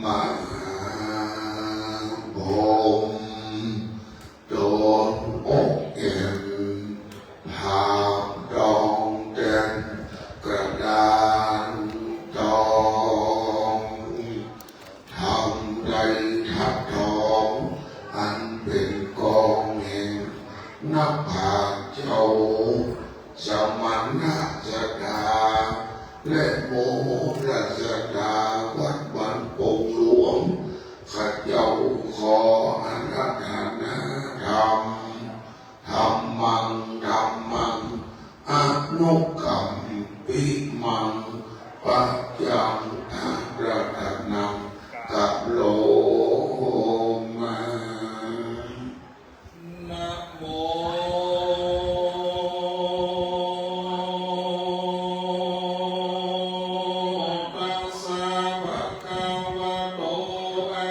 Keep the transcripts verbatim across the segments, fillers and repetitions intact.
มหาพรหม ต๋นอกเอ็น ผาบตองแตนกระดานตอง ธรรมไตรทัศน์ทอง อันเป๋นกองแห่งนักปราชญ์เจ้า สมณะศาสดา และโมฆะศาสดา วัดบ้านโป่งหลวง ข้าเจ้าขออาราธนาธรรม ธัมมัง ธัมมัง อนุกัมปิมัง ปัจจัง อาราธนัง กะโรมา นะโม ตัสสะ ภะคะวะโต อะ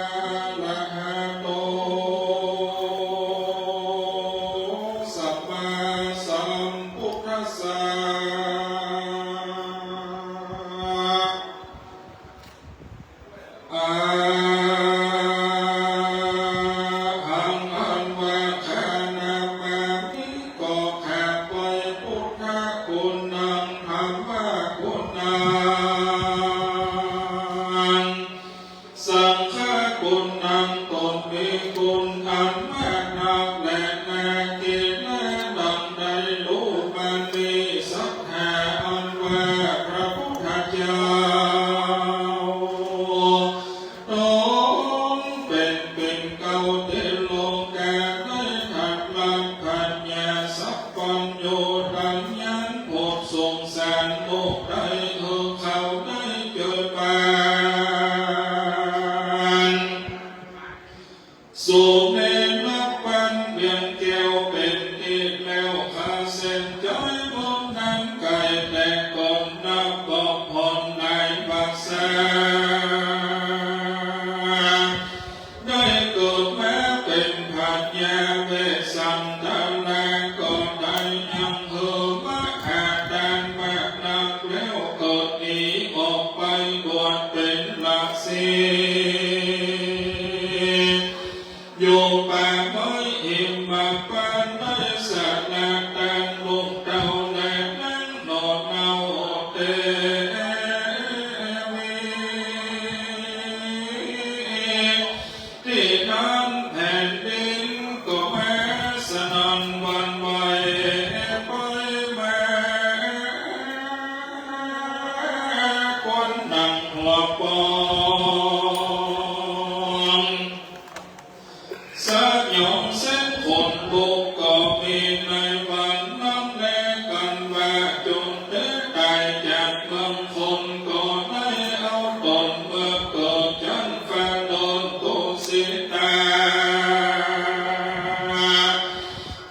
ระหะโต สัมมาสัมพุทธัสสะ อะหัง อันว่าข้านะมามิ ก็ข้าไหว้พุทธะคุณนัง ธัมมะคุณนัง สังฆะคุณนัง ตนมีคุณอันมากนักแลนา เกณะดังได้ฮู้มานี้ สัทธาอันว่าพระพุทธเจ้า ต๋นเป๋นปิ่นเกล้าเตโลกา ได้ตรัสรับปัญญาสัพพัญญู ตังยังโผดสงสารโลกได้ หื้อเขาได้เจอปาน สูงเนรนับปันเวียงแก้วเป๋นตี้แล้ว ข้าเส้นใจ๋เมืองนั้นไก๋แต่ก่อนนับก็ผ่อนหลายภาษา ได้เกิดมาเป๋นพญาเวสสันตะนา ก็ได้ยังหื้อมหาทานมากนักแล้ว ก็หนีออกไปบวชเป๋นฤๅษีอยู่ป่าไม้หิมพานต์ ได้สละตางลูกเต้าและนางหน่อเนาเตมี ตี้นั้นแผ่นดินก็มาสนั่นหวั่นไหวไปมา ควันดังหัวปอง สยองเสียงขนลุกก็มีในวันนั้นแล กันว่าจงเตต๋ายจากเมืองคน ก็ได้เอาต๋นเมือเกิดจั้นฟ้าเดินตุสิตา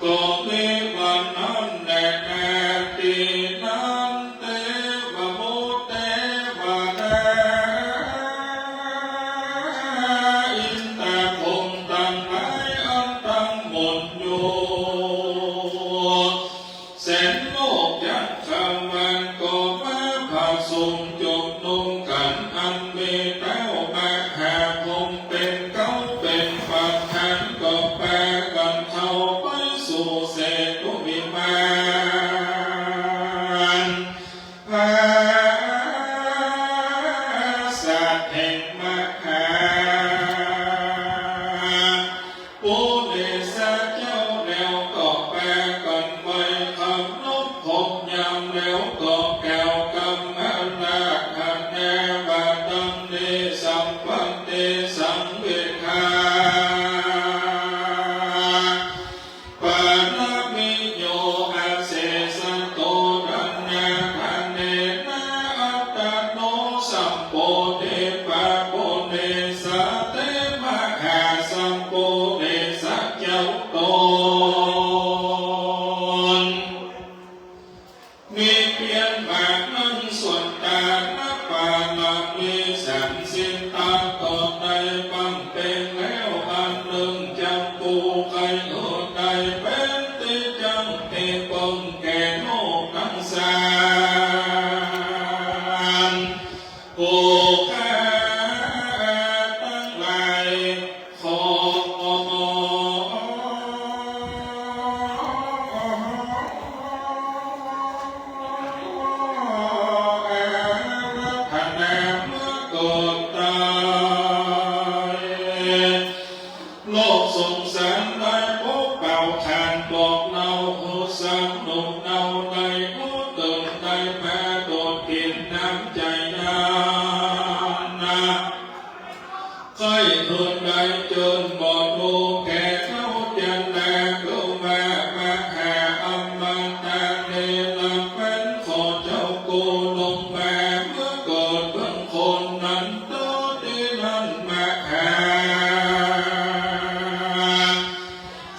ก็มีวันนั้นแลนา ตี้นั้นเตวบุตรเตวดา อินทร์พรหมตังหลายอันตั้งมณฑลอยู่ แสนโลกจักรวาลก็มาผะสุมจุมนุมกั๋น อันมีเต้ามหาพรหมเป๋นเก๊าเป๋นประธาน ก็ปากั๋นเข้าไปสู่เสตุวิมาน ผาสาทแห่งมหาปุริสะเจ้า แล้วก็ปากั๋นไหว้เคารพพรหมยาม แล้วก็กล่าวกำอาราธนาว่าดังนี้ สัพพันเตสังฆิทา ปารามิโย อเสสะโต ทานาทาเนนะ อัตตาโน สัมโปธิ ปะปุเรสา เต มหาสัมปุริสะเจ้าต๋น มีเปียรมากนั้น ส่วนตานะปารามีสามสิ้นตา ก็ได้บำเพ็ญแล้วอันนึ่ง จักผู้ใค่หื้อได้เป๋นตี้จั้งตี้เปิงแก่โลกตังสาม ผู้ใค่ ตาย โลกสงสารได้ปกเป่าขานบอกเล่า หื้อสาวหนุ่มเนาได้ฮู้ตื่นได้มาโดดเด่นน้ำใจ๋นานา ใค่หื้อได้เจิญบ่ฮู้แก่เฒ่าจันทร์นา คือว่ามหาอมตะเนรมิตขอเจ้ากู้ลงมาเมื่อเกิดเบื้องคนนั้น เต้าตี้นั้นมหา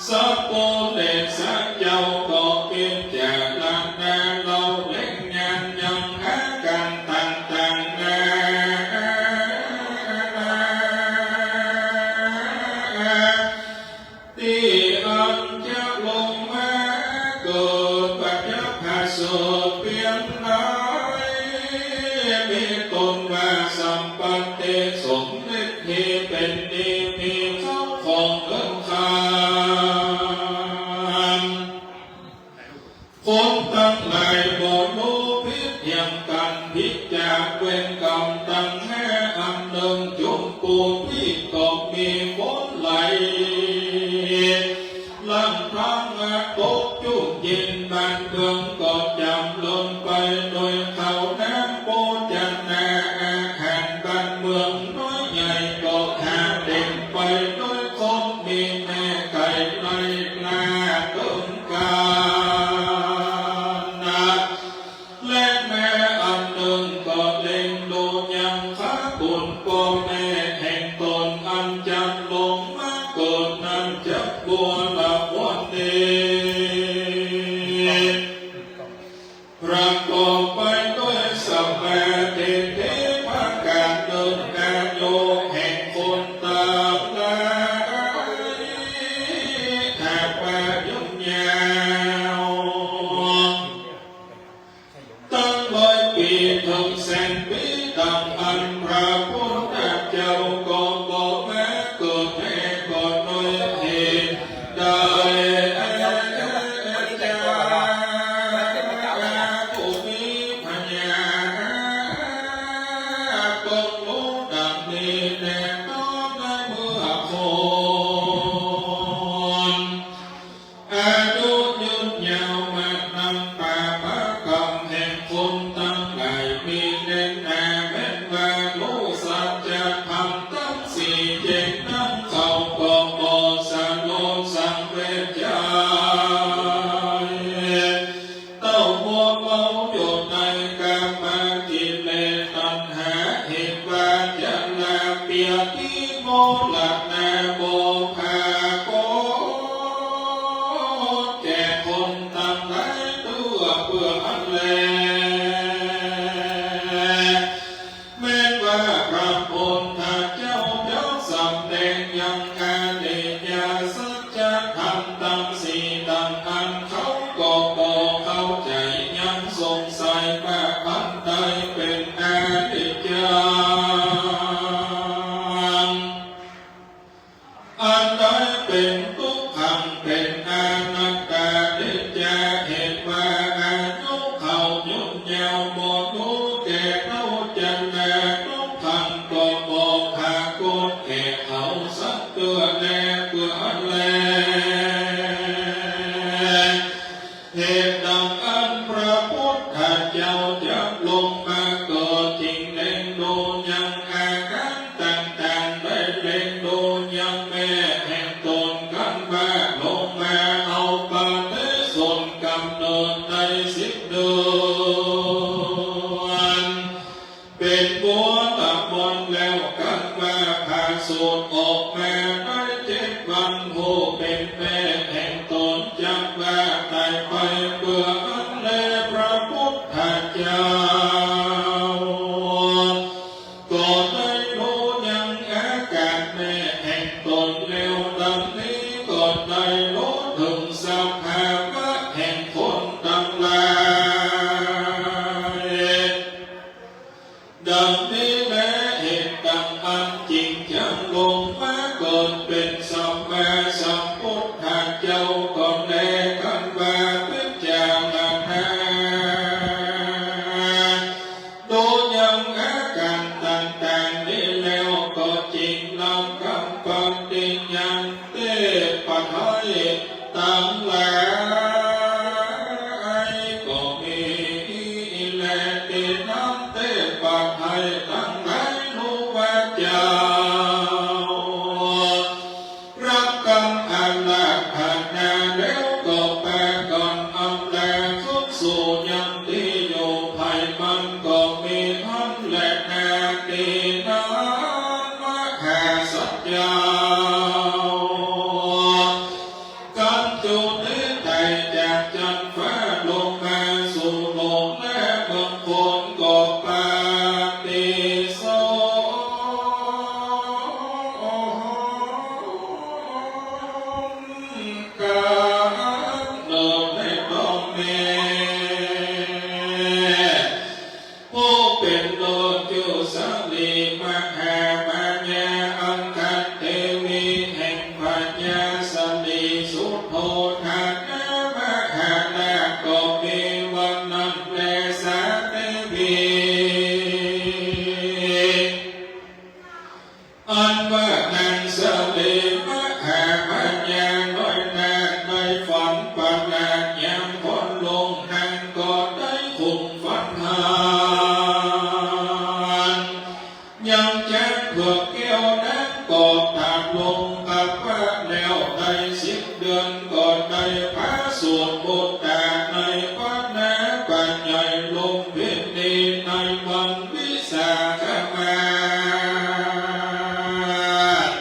สัพพุเรศเจ้าก็พิจารณาเล่าเล็งญาณยังอาก๋านต่างๆ นานา ตี้อันจะลงมาเกิด ปัจจพาสูตรเปียงหลาย มีต้นว่าสัมปัตติ สมฤทธิ์เป๋นดี มีเข้าของเอิ้นคำ คนตังหลายบ่ฮู้ผิดเถียงกั๋น ผิดจากเวรกรรมตังห้าอันนึ่ง จุมปูนปี้ก็มีฝนไหล ลำพังตกจุ่มเย็น บ้านเมืองก็จ๋ำเริญไปโดยข้าวน้ำโภชนาอาหาร บ้านเมืองน้อยใหญ่ก็หาเต็มไปโดยคน มีแม่ไก่ไล่ล่าเกินกาล และแม่อันนึ่งก็เล็งดูยังคาคุณป้อแม่แห่งต๋น อันจักลงมาเกิดนั้นจักบัวละวันดี ประกอบไปด้วยสมาธิเทพะ ก๋านเดินก๋านโยกแห่งคนตังหลาย หากว่ายืนยาว ตั้งร้อยปี๋เถิงแสนปี๋ ดังอันพระพุทธเจ้าก็บ่มาเกิดแท้ ก็ด้วยเหตุใด ผู้มีปัญญาเบิ่งฮู้ดังนี้แล ก็ในเมื่อคน อายุยืนยาวมานำปาปะกรรมแห่งคนตังหลายมีแน่นหนา แม้นว่าฮู้สัจธรรมตังสี่แจ้งนำเข้าก็บ่สลดสังเวชใจ เต้ามัวเมาอยู่ในกามกิเลสตัณหา เหตุว่าจะละเปียตี้มรณะบ่ปรากฏแก่คนตังหลายเตื้อ เปื้ออันแล แม้นว่าพระพุทธเจ้าจะสำแดงยังอริยสัจธรรมตังสี่ตังอัน เขาก็บ่เข้าใจ๋ ยังสงสัยว่าอันใดเป๋นอนิจจัง อันใดเป๋นทุกขัง เป๋นอนัตตา เตจา เหตุว่าอายุเขายืนยาวบ่ฮู้แก่เฒ่าจันทร์นา ทุกขังก็บ่ปรากฏแก่เขาสักเตื้อแล เปื้ออันแล เหตุดังอั้นพระพุทธเจ้าจะลงมาเกิด จึงเล็งดูยังอาก๋านต่างๆ ได้เล็งดูยังแม่แห่งต๋น กันว่าลงมาเอาปฏิสนธิกำเนิดในสิบเดือน เป๋นบัวละม่อนแล้ว กันว่าผ่าสูติออกมาได้เจ็ดวัน ฮู้เป๋นแม่แห่งต๋น จักว่าต๋ายไป เปื้ออันแลพระพุทธเจ้า ก็ได้ฮู้ยังอาก๋านแม่แห่งต๋นแล้ว ดังนี้ก็ได้ฮู้เถิงสภาวะแห่งคนตังหลาย ดังนี้แล เหตุดังอั้นจึงจักลงมาเกิดเป๋นสัมมาสัมพุทธเจ้า ก็แล กันว่าพิจารณา ดูยังอาก๋านต่างๆ กัมปันติ ยังเต๊ปัจจัยตังหลายก็มีแล ตี้นำเต๊ปัจจัยตังหลาย ฮู้ว่าเจ้า รับกำอาราธนาแล้วก็ปากั๋นอำลา คืนสู่ยังตี้อยู่ใผ มันก็มีหั้นแลนา ตี้นั้นมหาสัตว์เจ้า กั๋นจุติไต่จากจั๊นฟ้าลงมาสู่โลก และบางคนก็ปฏิสน กั๋นเนิดในต๊องแม่ ผู้เป๋นโลจุสลีมหาปัญญา อังคเตวีแห่งพญาสลีสุโธธนะมหาราช ก็มีวันนั้นแลสาเตวี อันว่านางสลีมหาปัญญาน้อยนาฏ ได้ฝันประหลาดยามค่อนลง นางก็ได้คุมฝันหัน ยังจ๊างเผือกแก้วนั้นก็ต๋ามลงกระเพาะแล้วได้สิบเดือน ก็ได้ประสูติบุตรในพระนครใหญ่ลุมพินี ในวันวิสาขมาส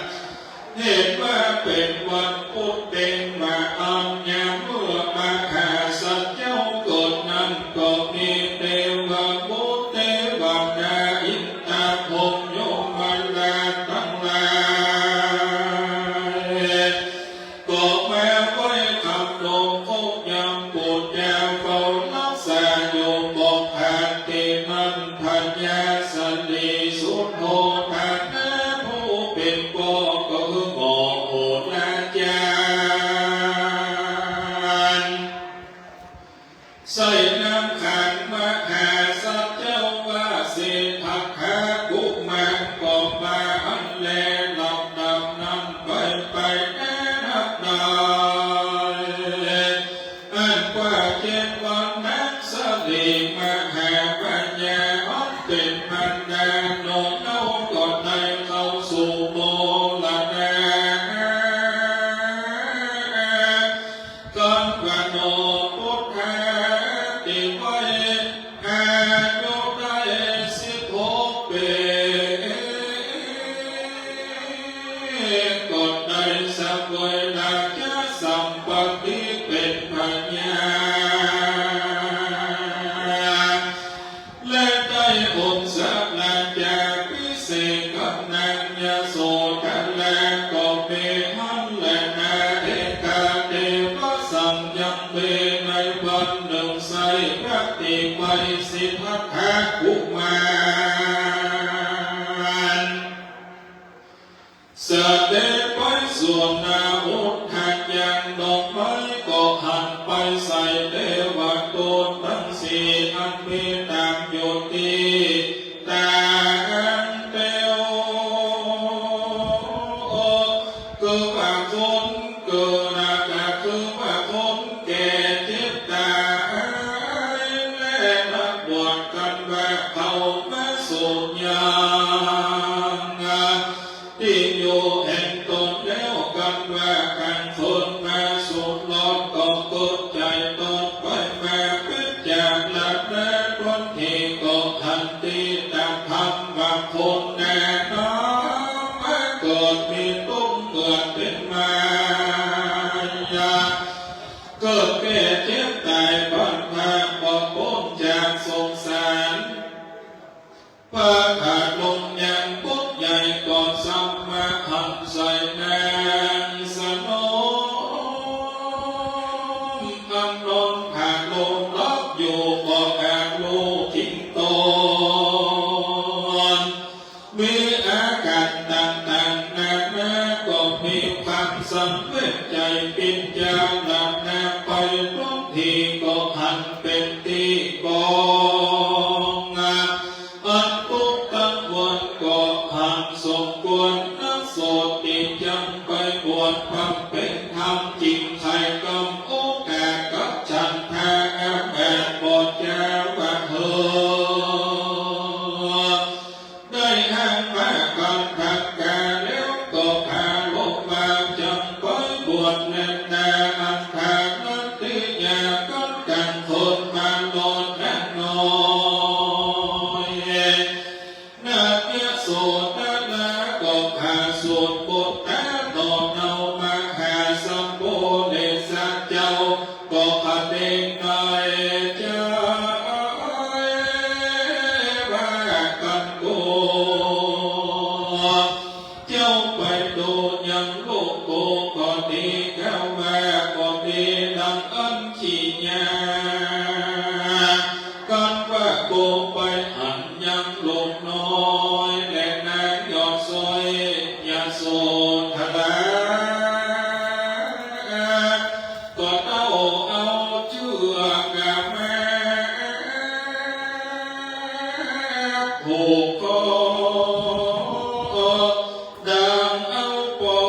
เห็นว่าเป๋นวันพุธเต็งมาอันยามเมื่อมหาสัตว์เจ้าเกิดนั้น ก็มีเตวบุตรเตวดาอินทร์พรหมยมราชตังหลาย ก็มาไหว้คำนบนองค์ ยังปู๋จาเฝ้าฮักษาอยู่ บอกหากตี้นั้นพญาสลีสุโธธนะผู้เป๋นป้อ ก็คือหมอโหราจารย์ ใส่นามขันมหาสัตว์เจ้าว่าเศรษฐัคคากุมาร ก็มาอันแลลำดับนั้นไป ไปแน่นับได้ อันกว่าเจ็ดวันนางสลีมหาปัญญาอันเป๋นมารดาหนอเน่า ก็ได้เข้าสู่มรณะ กั๋นว่าหนอ พุทธาตี้ไว้อายุได้สิบหกปี๋ ก็ได้เสวยราชสัมปัตติเป๋นพญา และได้องค์สาราชาพิเศษกับนางยโสธรา ก็มีหั้นแลนา เอกาเตวะสัง ยังมีในวันนึ่งใส่พระตี้ไว้สิทธัตถะกุมาร เสด็จไปสู่ณอุทยานดอกไม้ ก็หันไปใส่เตวทูตตังสี่อันมีต๋ามอยู่ตี้ตางเตียว คือว่าคนเกิด ก็คือว่าคนแก่เจ็บต๋าย และนักบวชกั๋นว่าเข้ามาสู่ยัง ตี้อยู่แห่งต๋นแล้วกั๋นว่ากั๋น คนมาสู่รอดก็เกิดใจ๋ตนไปมา เป๋นจาระนาตนตี้ก็หันตี้ตะธรรมว่าคนแน่นอนมาเกิดมีตุ้มเกิดเป๋นมายา เกิดแก่เจ็บต๋ายพลัดพรากบ่ป๊นจากสงสาร ประกาศลงยังบุตรใหญ่ก็สมาหันใส่นางสนม อันนอนผากลงหลับอยู่ก็อาจฮู้ถิงต๋น มีอาก๋านต่างๆ นานา ก็มีความสังเวชใจ๋ ปิ๋นจาระนาไปทุกตี้ก็หันเป๋นตี้กอง อันทุกข์กังวลก็หันสมควรนักส สุดปุตตะ ต่อเนามาหาสัมปุริสะเจ้า ก็คะเนงในใจ๋ว่า กั๋นโก เจ้าไปดูยังลูกกูก็ดี ข้าว่าก็ดี ดังอั้น ขี้ยา กั๋นว่ากูไปหันยังลูกน้อย และนางยอดสร้อยยโสธรา ก็เต้าเอาเจื้อกมาผูกคอ ดังเอาปอ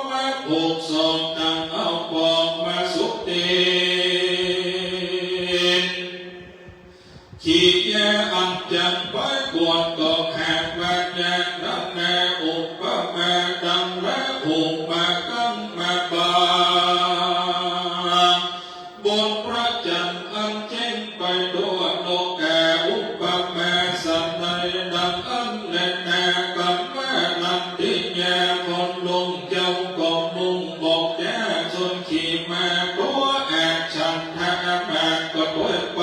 มาผูกศอก ดังเอาปอมาสุกตี๋น ขี้ยาอันจันไปกวดก็หากว่า ญาณนาอุปมา ดังพระองค์มากังมาบาง บนพระจันทร์อันแจ้งไปทั่วโลกา อุปมาสันใดดังอั้นแลนา กั๋นว่านันทิยาคนลุงเจ้าก็มุ่งบอกจาชวนขี่ม้าตั๋วอาชันทะมากก็ตวยไป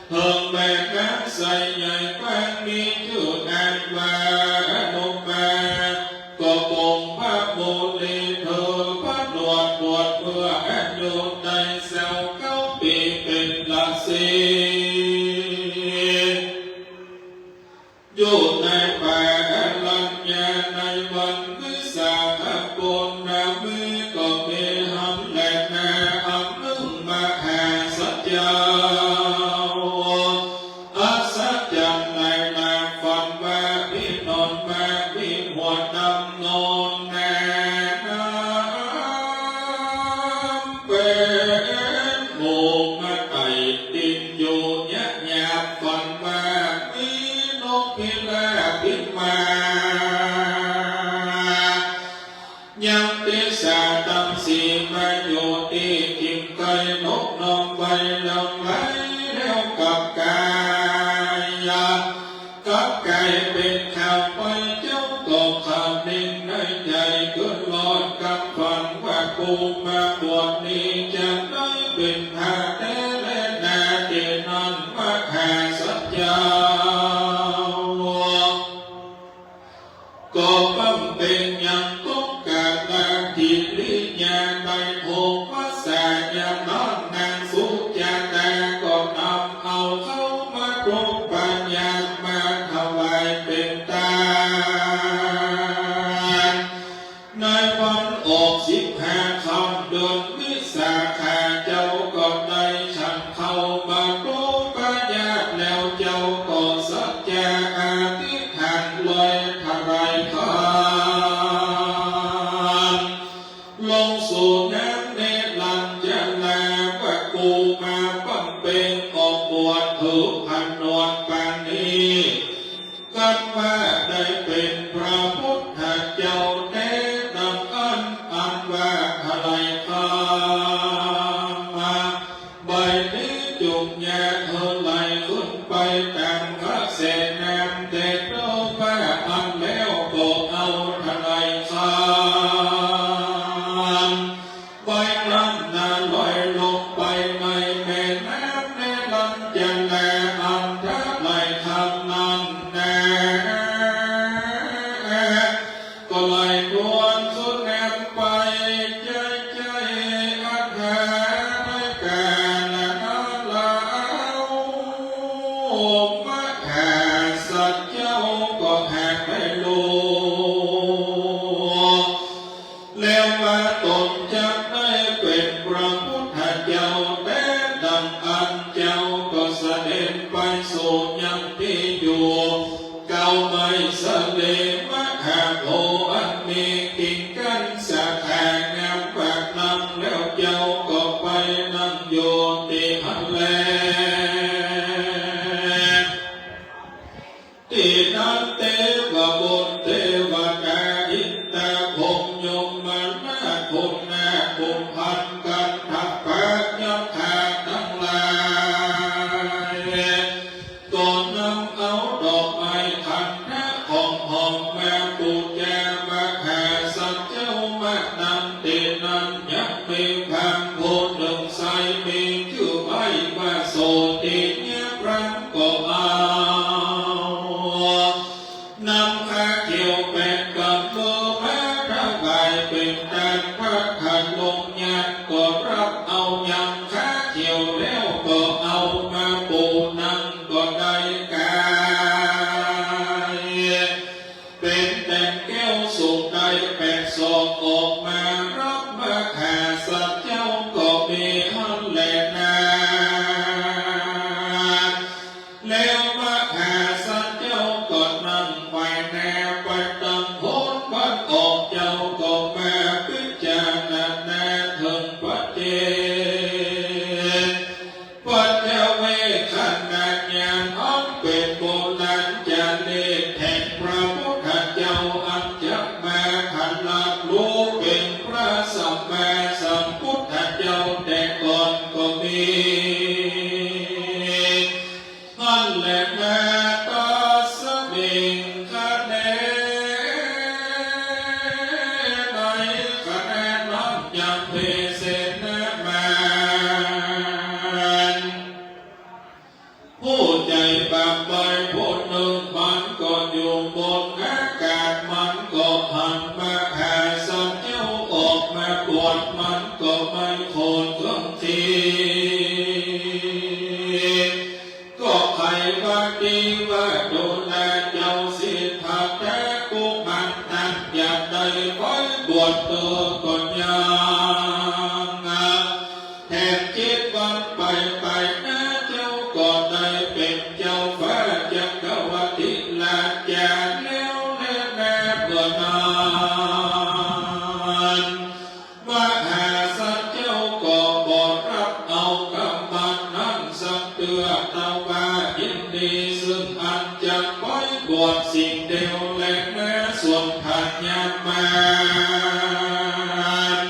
เถิงแม่น้ำใสใหญ่กว้าง มีจื้ออันว่าอนุมา ก็ปงพระโมลี เถิงพระหนวดบวชเมื่ออายุได้ซาวเก้าปี๋ เป๋นฤๅษี อยู่ในป่าอรัญญะ ในวันวิสาขปูรณมี ก็มีหันแลนา อันนึ่งมหาสัจจ์ อัศจรรย์ในนาง ฝันว่ามีหนอนมา มีหัวดำนอนแน่น้ำ เป๋นหมู่มาไต่ตี๋นอยู่ ยะหยาบฝันว่ามีนกพิราบบินมา ยังเตสาตังสีมาอยู่ตี้กิ่งไทร นกน้อมไปหลั่งไหลแล้วกลับกาย กลับกายเป๋นข่าวไป เจ้าก็คะเนงในใจ๋ ขึ้นรอดกำฝันว่า กูมาบวชนี้จะได้เป๋นพระแต๊แลนา เต๋นั้นมหาสัจจ์ ก็บำเพ็งยังทุกขกิริยา ได้หกพรรษา ยามนั้นนางสุจาตาก็นำเอาข้าวหมากพลู ปัญญามาถวายเป๋นตาน ในวันออกสิบห้าค่ำเดือนวิสาขา เจ้าก็ได้ฉันข้าวหมากพลูปายาสแล้ว เจ้าก็สัจจาอธิษฐานลอยทลายคาน ลงสู่น้ำเนรัญจรา ว่ากูมาบำเพ็งออกบวชถือผนวดปาณี กั๋นว่าได้เป๋นพระพุทธเจ้าแต๊ดังอั้น อันว่าทลายคาน บ่ายนี้จุ่งยาเถิงไหลขึ้นไปต๋ามกระแสน้ำ แต่เต้าผ้าอันแล้วก็เอาทลายคาน บ่ายนั้นนาลอยลงไปในแม่น้ำเนรัญจรา อันทลายคานนั้นนา ก็ไหลทวนสู่น้ำไป ใจ๊ใจ๊อัฏฐาในก๋าลนั้นแล้ว มหาสัจจ์เจ้าก็หากได้ฮู้ แล้วว่าต๋นจักได้เป๋นพระพุทธเจ้าแต๊ดังอั้น เจ้าก็เสด็จไปสู่ยังตี้อยู่ เก๊าไม้สะเลมหาโพธิ์อันมีกิ่งก้านสาขางามปากน้ำ แล้วเจ้าก็ไปนั่งอยู่ตี้หั้นแล ตี้นั้นเตวบุตรเตวดา อินทาพรหมยมราช พรหมนาถ พรหมพันธ์ กันทะปะยักขาตังหลาย ก็นำเอาดอกไม้ขัน จารย์แล้วแลนา เมื่อนั้น มหาสัตว์เจ้าก็บ่ฮับเอากำมันนั้นสักเตื้อ แต่ว่ายินดีซึ่งอันจะไปบวชสิ่งเดียวแลนา ส่วนพญามาร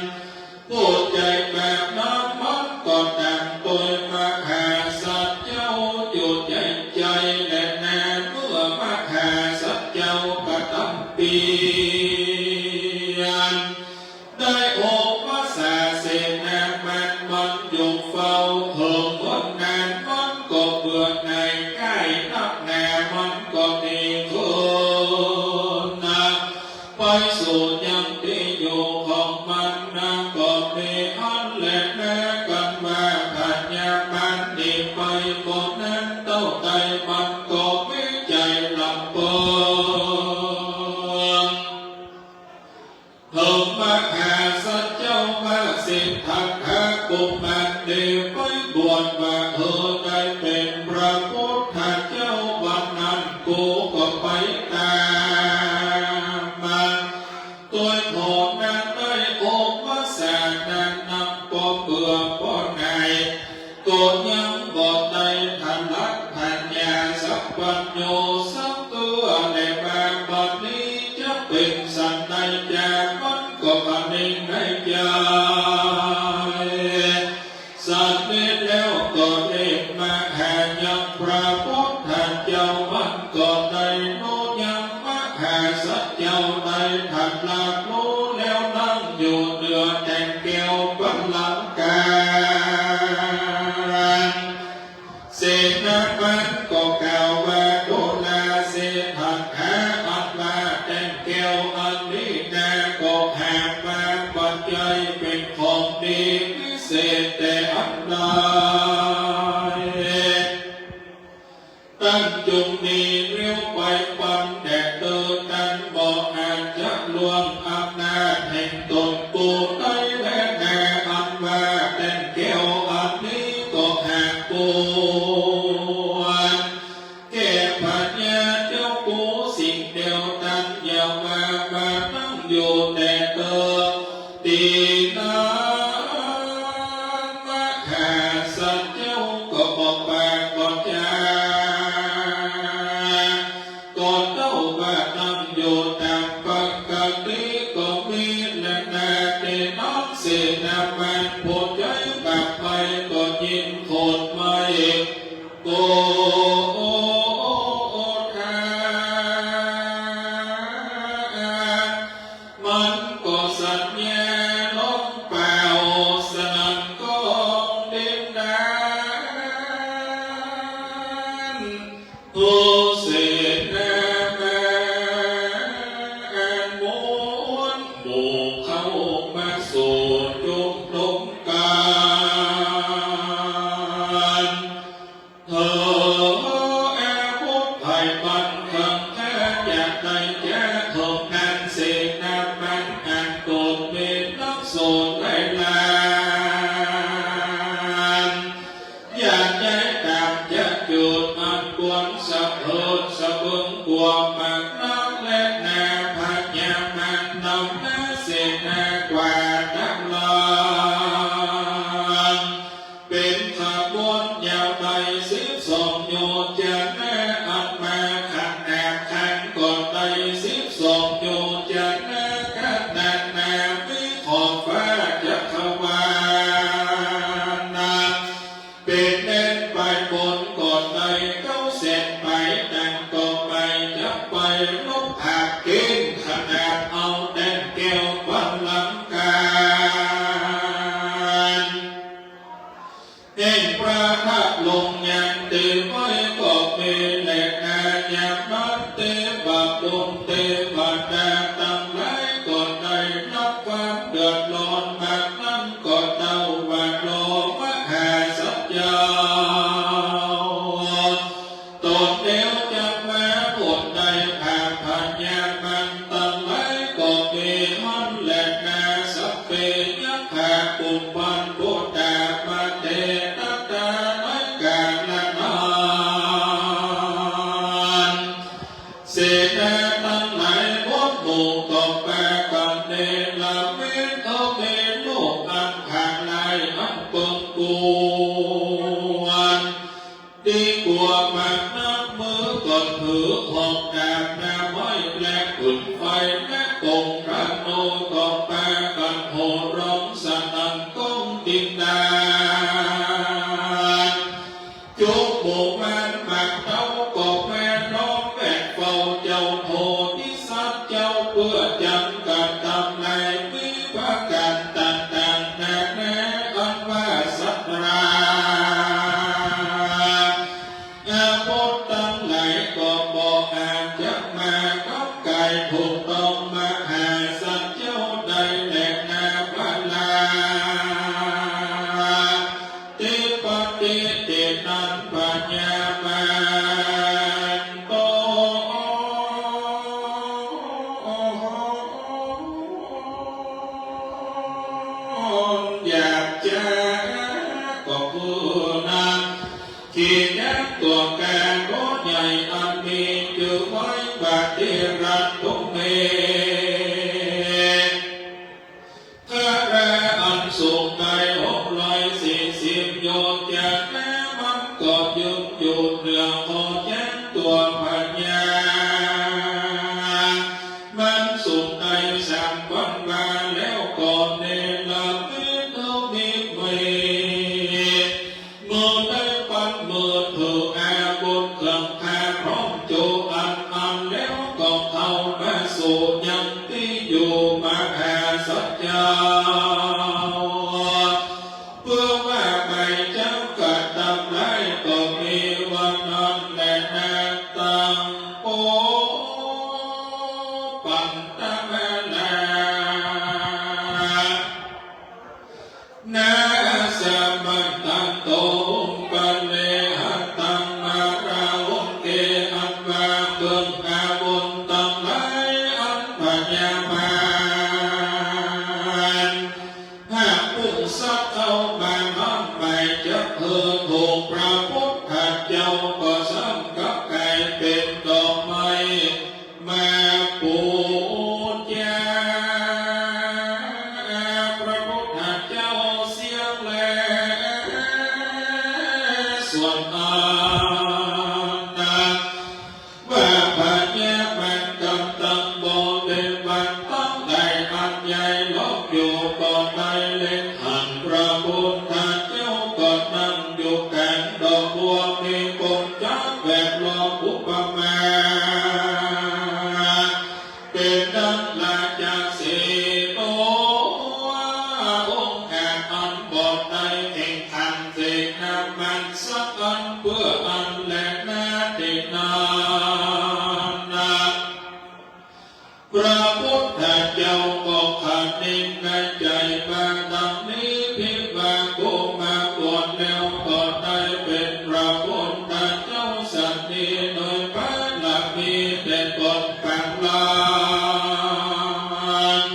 ผู้ใจ๋แบบนั้นมันก็ต่างโตยมหาสัตว์เจ้าอยู่ใจ๋ใจ๋แลนา เมื่อมหาสัตว์เจ้าประตำเปียร ได้โอวาสาเสนามารมันอยู่เฝ้าเถิงวันนั้น มันก็เบื่อหน่ายใก้นักหนา มันก็หนีคืนนะ ไปสู่ยังตี้อยู่ของมันนา ก็มีอันแลนากั๋นว่าพญามารหนีไปก่อนนั้นเต้าใด มันก็มีใจ๋ลำเปิง เถิงมหาสัตว์เจ้าว่า สิทธัตถะกุมารหนีไปบวชว่า เออ ได้เป๋นพระพุทธเจ้า วันนั้นกูก็ไปต๋ามมา โตยผ่อนั้นได้โอวาสานั้นนัก ปอเบื่อปอหน่าย ก็ยังบ่ได้ทะลักผญาสัพพัญญูสักเตื้อ แลว่าบัดนี้จะเป๋นสันใดจา มันก็คะนึงในใจ๋ สันนี้แล้วก็เรียกมาหายังพระพุทธเจ้า มันก็ได้โน้ยังมหาสัตว์เจ้าได้ตรัสฮู้แล้วนั่งอยู่เหนือแต้นแก้วบัลลังก์กลาง เสนามารก็กล่าวว่า ดูราเสนทัตถะ อันว่าแต้นแก้วอันนี้นา ก็หากว่าบ่ใจ้เป๋นของดีวิเศษแต่อันใด ต้านจุ่งหนีเร็วไปปันแด่เตอ ต้านบ่อาจจะล่วงอำนาจแห่งต๋นกูได้แลนา อันว่าแต้นแก้วอันนี้ก็หากควรแก่ผญาเจ้ากูสิ่งเดียว ต้านอย่าว่ามานั่งอยู่แต่เตอ ตี้นั้นมหาสัตว์เจ้าก็บ่ปากบ่จา ก็เต้าว่านั่งอยู่ต๋ามปกติก็มีแลนา ตี้นั้นเสนามารผู้ใจ๋บาปไปก็ยิ่งโขดไหม้ โกธา มันก็สั่นแหย่ร้องเป่าสนั่นก้องดินดาน ผู้เสนามารมวลหมู่เข้ามาสู่จุมนุมกั๋น เถิงอาวุธไพร่มันเถิงข้าจะได้แจ๋เถิงนั้นเสนามารอันโกรธมีนักสู้หลายล้าน อย่าได้ต๋ามจะจุดอันควรสะเพิดสะเพิงกั๋วมากนักแลนา พญามารนำหน้าเสนากว่าต๋ามหลัง เป๋นขบวนยาวไปสิบสองโยชนะ อันมาขันแอบขันก็ได้สิบสองโยชนะ ขนาดนามีขอบฟ้าจักรวาลนา เป๋นแดนไปบนก็ได้เก้าแสนไป ต่างก็ไปจักไปลบผากเก้ง ขนาดเอาแต้นแก้วบัลลังก์กลาง แห่งพระธาตุลงยังเตไว้ก็มีแลนา ยามนั้นเตวะบุตรเตวดาตังหลายก็ได้รับความเดือดร้อนมากนั้นก็เต้าว่า โลมหาสัตว์เจ้า ต๋นเดียวจักมาผลได้ผากผญามารตังหลายก็มีหั้นแลนา สัพเพยักขาปุพพันธุตา มาเต ตัตตา ในกาละนั้น เส เสนาตังหลายหมดหมู่ก็ปากั๋นเนรมิต เอาเมรุอันขาดลายอันเปิงกวน ตี้กั๋วปากนับมือก็ถือหอกดาบหน้าไม้และปืนไฟและกงธนูก็ปากั๋นโห่ร้องสนั่นก้องดินดาน จุหมู่มารหมากเต้าก็แวดล้อมแวดเฝ้าเจ้าโพธิสัตว์เจ้า เปื้อจักกระตำลาย มีประก๋านต่างๆ นานา อันว่าสัตรา อาวุธตังหลายก็บ่อาจจะมาก้าวก๋ายถูกต้องมหาสัตว์เจ้าได้แลนา พระรา ธิปติ ตี้นั้นพญามารโต อยากจะก็คือนั้น ขีดยักษ์ตั๋วกาโขใหญ่อันมีจื้อไว้ว่าติรัตถุเม คาราอันสูงได้หกร้อยสี่สิบโยชน์ จากนั้นมันก็ยืนอยู่เหนือคอยักษ์ตั๋วพญา มันสูงได้สามวันวา แล้วก็เนรมิตเอามีด มือได้ปันมือถืออาวุธเครื่องฆ่าพร้อมโจอันอัน แล้วก็เข้ามาสู่ยังตี้อยู่มหาสัตว์เจ้า เปื้อว่าไปจักกระตำลาย ก็มีวันนั้นแลนา ตังโปปันตมะลา นาสะมันตันโต หุมปะเนหะตังมาราหุเก อันว่าเครื่องอาวุธตังหลายอันพญามารหากผู้สักเข้ามานั้นไป จักหื้อถูกพระพุทธเจ้า ก็ซ้ำกลับก๋ายเป๋นดอกไม้ มาปู๋จาพระพุทธเจ้าเสียแล ส่วนอันนั้น ว่าพญามารกำตังบริวารตังหลายอันใหญ่ล้อมอยู่ ก็ได้เล็งหันพระพุทธเจ้า ก็นั่งอยู่ก๋างดอกบัว มีกงจักรแวดล้อมอุปมา เป๋นดังราชาเสโน องอาจอันบ่ได้แข่งขัน เสนามารสักอัน เปื้ออันแลนา ตี้นั้นนา พระพุทธเจ้าก็ขะนิงในใจ๋มาดังนี้ ภิกขุมาบวชแล้วก็ได้เป๋นพระพุทธเจ้าสันนี้ โดยบารมีแต่ต๋นปางลาง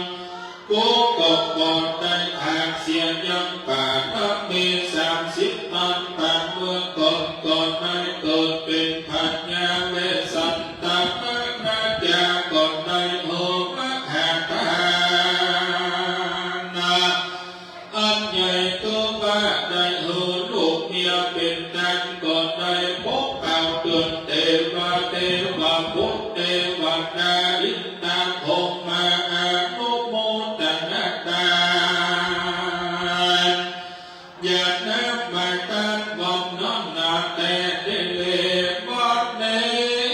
กูก็บ่ได้ขาดเสียยังบารมีสามสิบนั้น ปางเมื่อก่อนก็ได้เกิดเป๋นพญาเวสสันตะมหาราชา ก็ได้หื้อมหาทาน อันใหญ่ ก็ว่าได้หื้อลูกเมียเป๋นต้าน ก็ได้ปกเกล้าเตื๋อนเตวา เตวาบุตร เตวดา อินทา พรหมา อนุโมตนาตาน อย่านับมาตั้งวันนั้นนา แต่เดี๋ยวนี้บัดนี้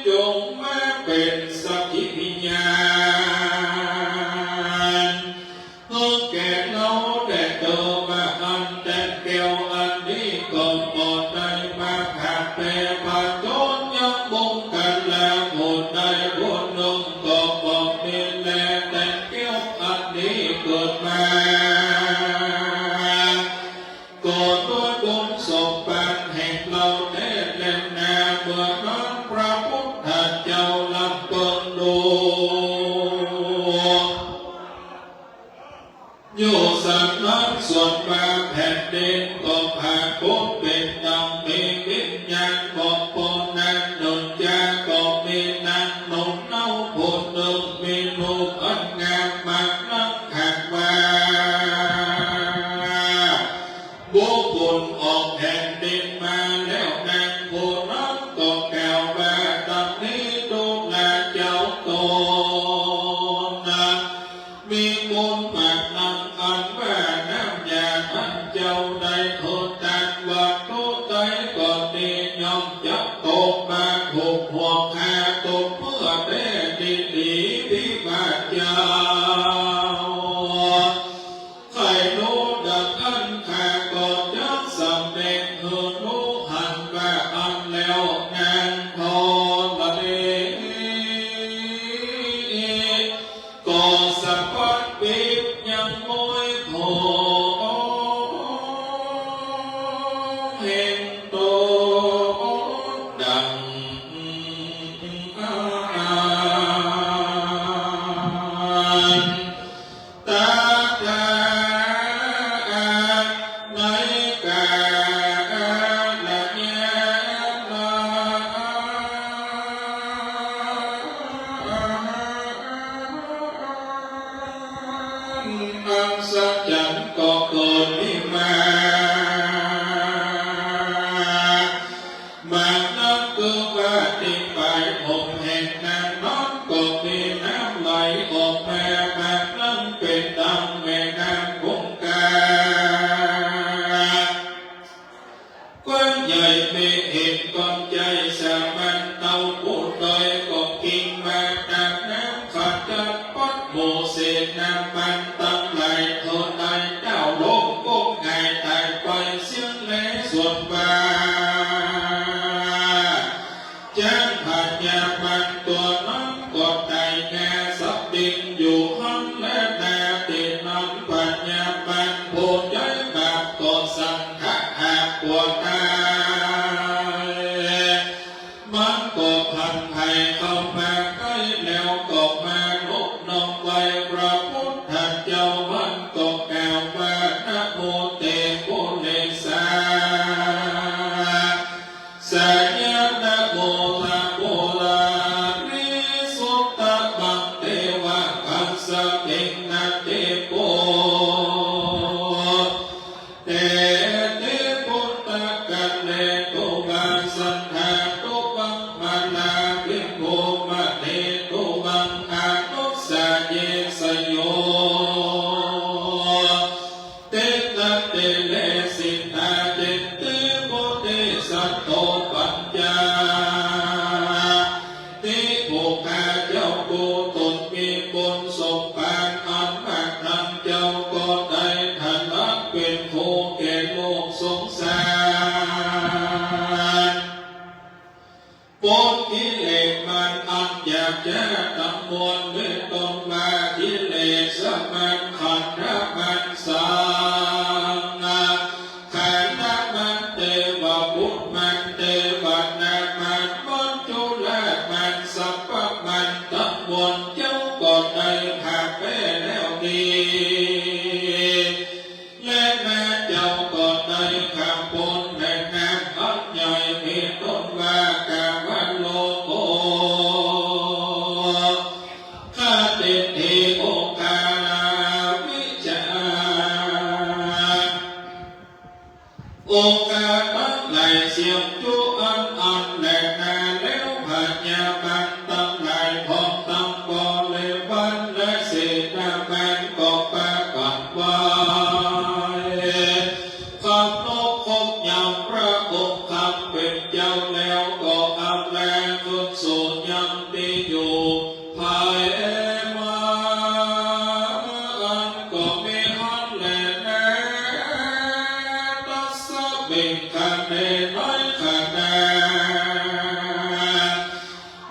จงมาเป๋นสักขีพยาน หื้อแก่เฮาแลเตอ ว่าอันแตนแก้วอันนี้ก็บ่ได้มาผะเปผจญยังบุคคลผู้ใดผู้นึ่ง ก็บ่มีแลแตนแก้วอันนี้เกิดมา ก็ด้วยบุญสมบัติแห่งเฮาแต๊แลนา เมื่อนั้นพระพุทธเจ้าลำเปิงดู ก็มีนางหนุ่มเนาผู้นึ่ง มีรูปอันงามมากนัก หากว่า บุคคลออกแผ่นดินมาแล้ว นางผู้นั้นก็กล่าวว่าดังนี้ ดูราเจ้าโตนะ มีมูลมากนัก อันว่าน้ำยาอันเจ้าได้โทษตานวัตถุใดก็ดี ย่อมจะตกมาถูกหัวข้าตกเมื่อแต๊ดีๆ ภิพาทเจ้า ใค่ฮู้ดังอั้น ข้าก็จักสำแดงหื้อฮู้หันว่าอั้นแล้ว นางธรณีก็สะบัดปิ๊บยังม้วยโผแห่งตนดังอั้น ตถาคตในกาลยามนั้น อัศจรรย์ก็เกิดขึ้นมา มากนัก คือว่าตี้ปลายผมแห่งนางนั้นก็มีน้ำไหลออกมามากนัก เป๋นดังแม่น้ำคงคา กว้างใหญ่เป๋นเห็นกว้างใจ๋ สามัญเต้าผู้ใดก็กิ่งมาต๋ามน้ำขจัดปัดหมู่เศษน้ำมันตังหลายเถิด ได้เจ้าลงก้มหงายต๋ายไปเสี้ยงแล ส่วนว่า จั้งพญามารตั๋วนั้นก็ต๋ายงาสับบิ่งอยู่หั้นแลนา ตี้นั้นพญามารผู้ใจ๋บาปก็สังขะหากปัวต๋าย มันก็พลันไผเข้ามาใก้แล้วก็มานบนอบไหว้พระพุทธเจ้า มันก็กล่าวว่า นะโมเตปุเรสา สายะ นะโมทะโมราริสุทธะ มังเตวะ กัสสะเมง นะเตปุเตติ ปุตตะกะเรตุวัง สันทาตุวัง มาลาภิภูมะเนตุวัง อนุสสะเยสะโย ติณเต เลสิตา เจติ ปุเต สัตโต ปัญญาติ ผู้ข้าเจ้าผู้ต๋นมีบุญสมภารอันมากนั้น เจ้าก็ได้ทะลักเป๋นครูแก่โลกสงสาร ปลดกิเลสมารอันหยาบจ๊าตังมวล เป๋นต้นว่ากิเลสมาร ขันธมาร สังขารมาร เตวะบุตรมาร เตวะนามาร มัจจุราชมาร สัพพมารตังมวล เจ้าก็ได้ผ่าแป๊แล้วนี้ และนาเจ้าก็ได้ข้ามป๊นแม่น้ำอันใหญ่ มีต้นว่ากาวัลโลโก คาติฏฐิ โอคาลาวิชา โอคาตังหลายเสี้ยงจุอันอั้นแลนา แล้วพญามารตังหลาย พร้อมตังบริวารและเสนามารก็ปากั๋นไหว้ เคารพครบยำพระองค์คำเป๋นเจ้าแล้ว ก็อำลาขึ้นสู่ยังตี้อยู่ภายหลัง อันก็มีหั้นแลนา ตัสสะเมง ขะเณ ในขณะ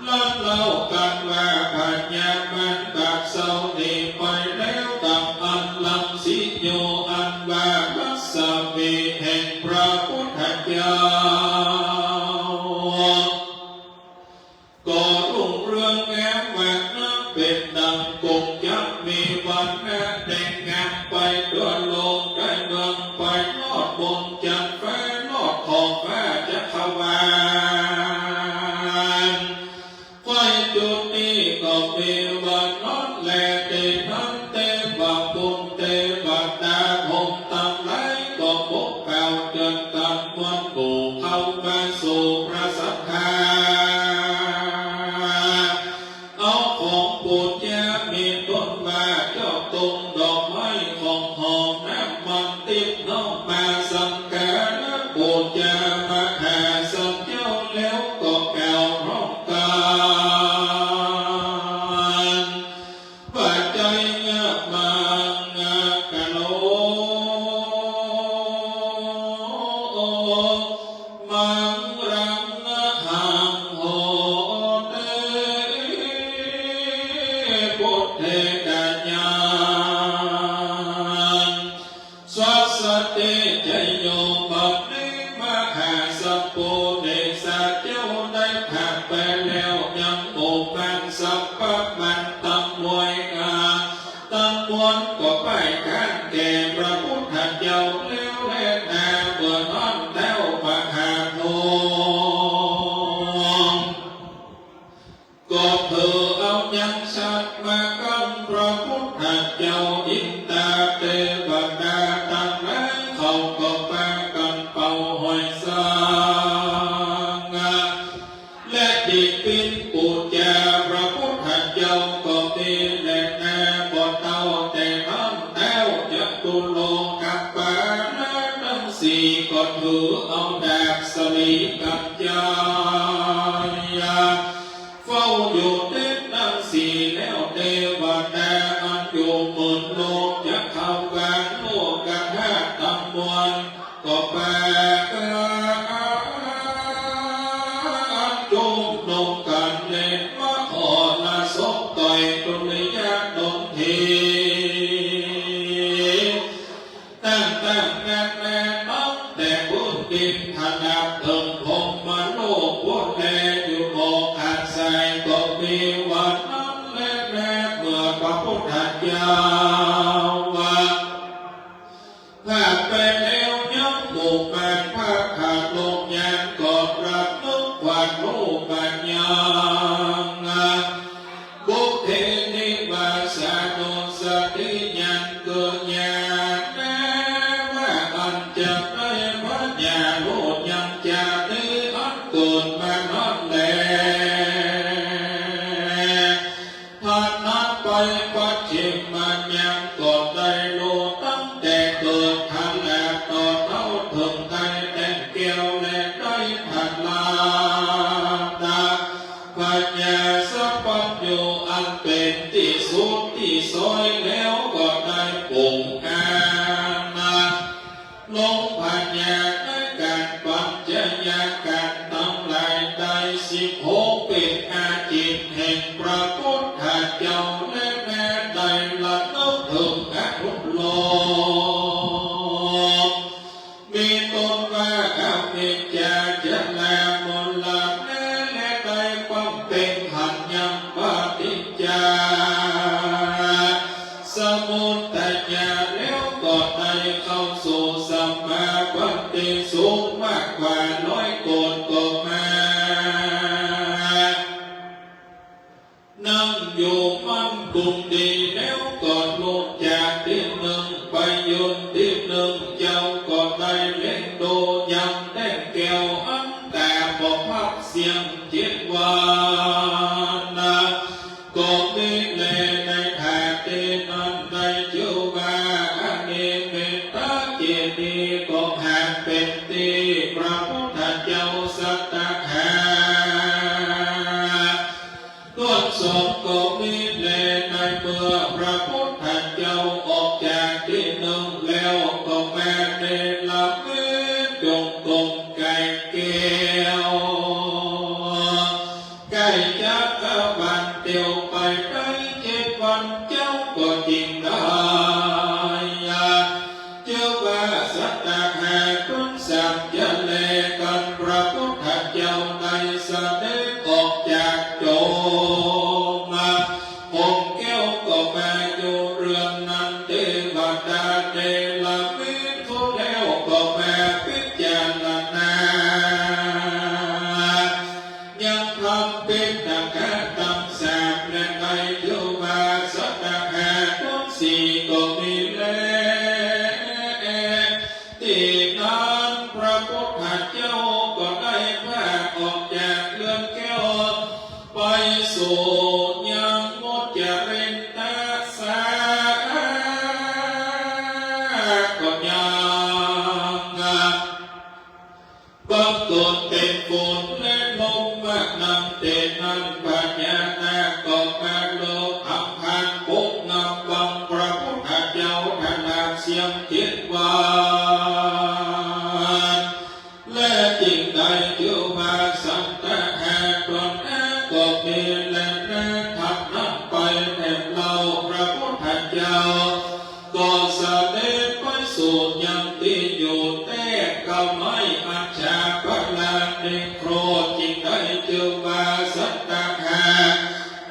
นั้นเล่ากั๋นว่าพญามารก็เศร้าหนีไปแล้ว ดังอั้นรังสีโย อันว่ารัศมีแห่งพระพุทธเจ้า ก็รุ่งเรืองแงาม ก็ถือเอายังฉัตรมากั๋น พระพุทธเจ้า อินตาเตวดาตังหลายเขาก็ปากั๋นเป่าหอยสัง และตี้ปิ้นปู๋จาพระพุทธเจ้าก็มีแลนา บ่เต้าแต่นั้นแต๊ว จตุโลกปาละตังสี่ก็ถือเอาดาบสลีกัญญา เฝ้าอยู่เต๊นตังสี่แล้ว เตวดาอันอยู่หมื่นโลกจักรวาลโลกธาตุตังมวล ก็ปากั๋นจุมนุมกั๋นเล่นมหรสพต่อยดุริยะดนตรี ตั้งตั้งนานา ตั้งแต่พื้นดินถนัดเถิงพรหมโลก ผู้แลอยู่บ่ขาดสาย ก็มีวันนั้นแลนา เมื่อพระพุทธเจ้าว่า ผ่านไปแล้วยังหมู่มารพระขาดลงยังก็ระลึกความรู้ปัญญา บุพเพนิวาสานุสติญาณเกิดญาณแลว่าอันจะได้ปัญญารู้ยังจะได้อันเกิดมานั้นแล ผ่านนั้นไปปัจฉิมยังก็ได้รู้ตั้งแต่เกิด ถนัดต่อเต้าเถิงได้แต่งแก้ว และได้ถนัดปัญญาสัพพัญญูอันเป๋นตี้สุดตี้ซ้อยแล้ว ก็ได้ปรุงอาหาร ลงปัญญาในก๋านปัจจัยก๋านตังหลายได้สิบหก เป๋นอาจิตแห่งพระพุทธเจ้า และแม้ได้ระลึกเถิงอนุโลม มีต้นว่าอวิชชา ชรามรณะ และได้บำเพ็ญหันยังปฏิจจ สมุทัยแล้วก็ได้เข้าสู่สัมมาปัตติสุขมากกว่าร้อยโกฏก็มา นั่งอยู่มั่นคงดีแล้วก็ลุกจากตี้นึ่งไปยืนตี้นึ่ง เจ้าก็ได้เล็งดูยังแต่งแก้วอันต๋าบ่พักเสี้ยงเจ็ดวัน ก็มีแลในท่าตี้นั้นได้จื้อว่าอนิมิตเจดีย์ ก็หากเป๋นตี้พระพุทธเจ้าสัตถา ต้นสองก็มีแลในเมื่อพระพุทธเจ้าออกจากตี้นึ่งแล้ว ก็มาเนรมิตจงกรมไก่แก้ว ไก่จักรวาลเตียวไปได้เจ็ดวัน เจ้าก็จึงได้ จื้อว่าสัตถา ต๋นสามจะแลกั๋น พระพุทธเจ้าได้เสด็จออกจากโจม หงส์แก้วก็มาอยู่เรือนนั้น เตวดาเนรมิตเขาแล้วก็มาพิจารณา ยังธรรมปิฎกะตังสาม และได้จื้อว่าสัตถา ต๋นสี่ก็มีแล ตี้นั้นพระพุทธเจ้าก็ได้พรากออกจากเรือนแก้ว ไปสู่ยังมุจจารินทสา ก็ยัง บังเกิดเป๋นฝนและลมมานำ เตนั้นพญานาคก็มาเลิกอำพรางปกงำบังพระพุทธเจ้าถนัดเสี้ยงเจ็ดวัน และจึงได้จื้อว่าสัตถา ต๋นนั้นก็มีแลนา ถัดนั้นไปแถมเล่าพระพุทธเจ้า ก็เสด็จไปสู่ยังตี้อยู่แต๊กไม้อัญชาปลานิโครธ จึงได้จื้อว่าสัตถา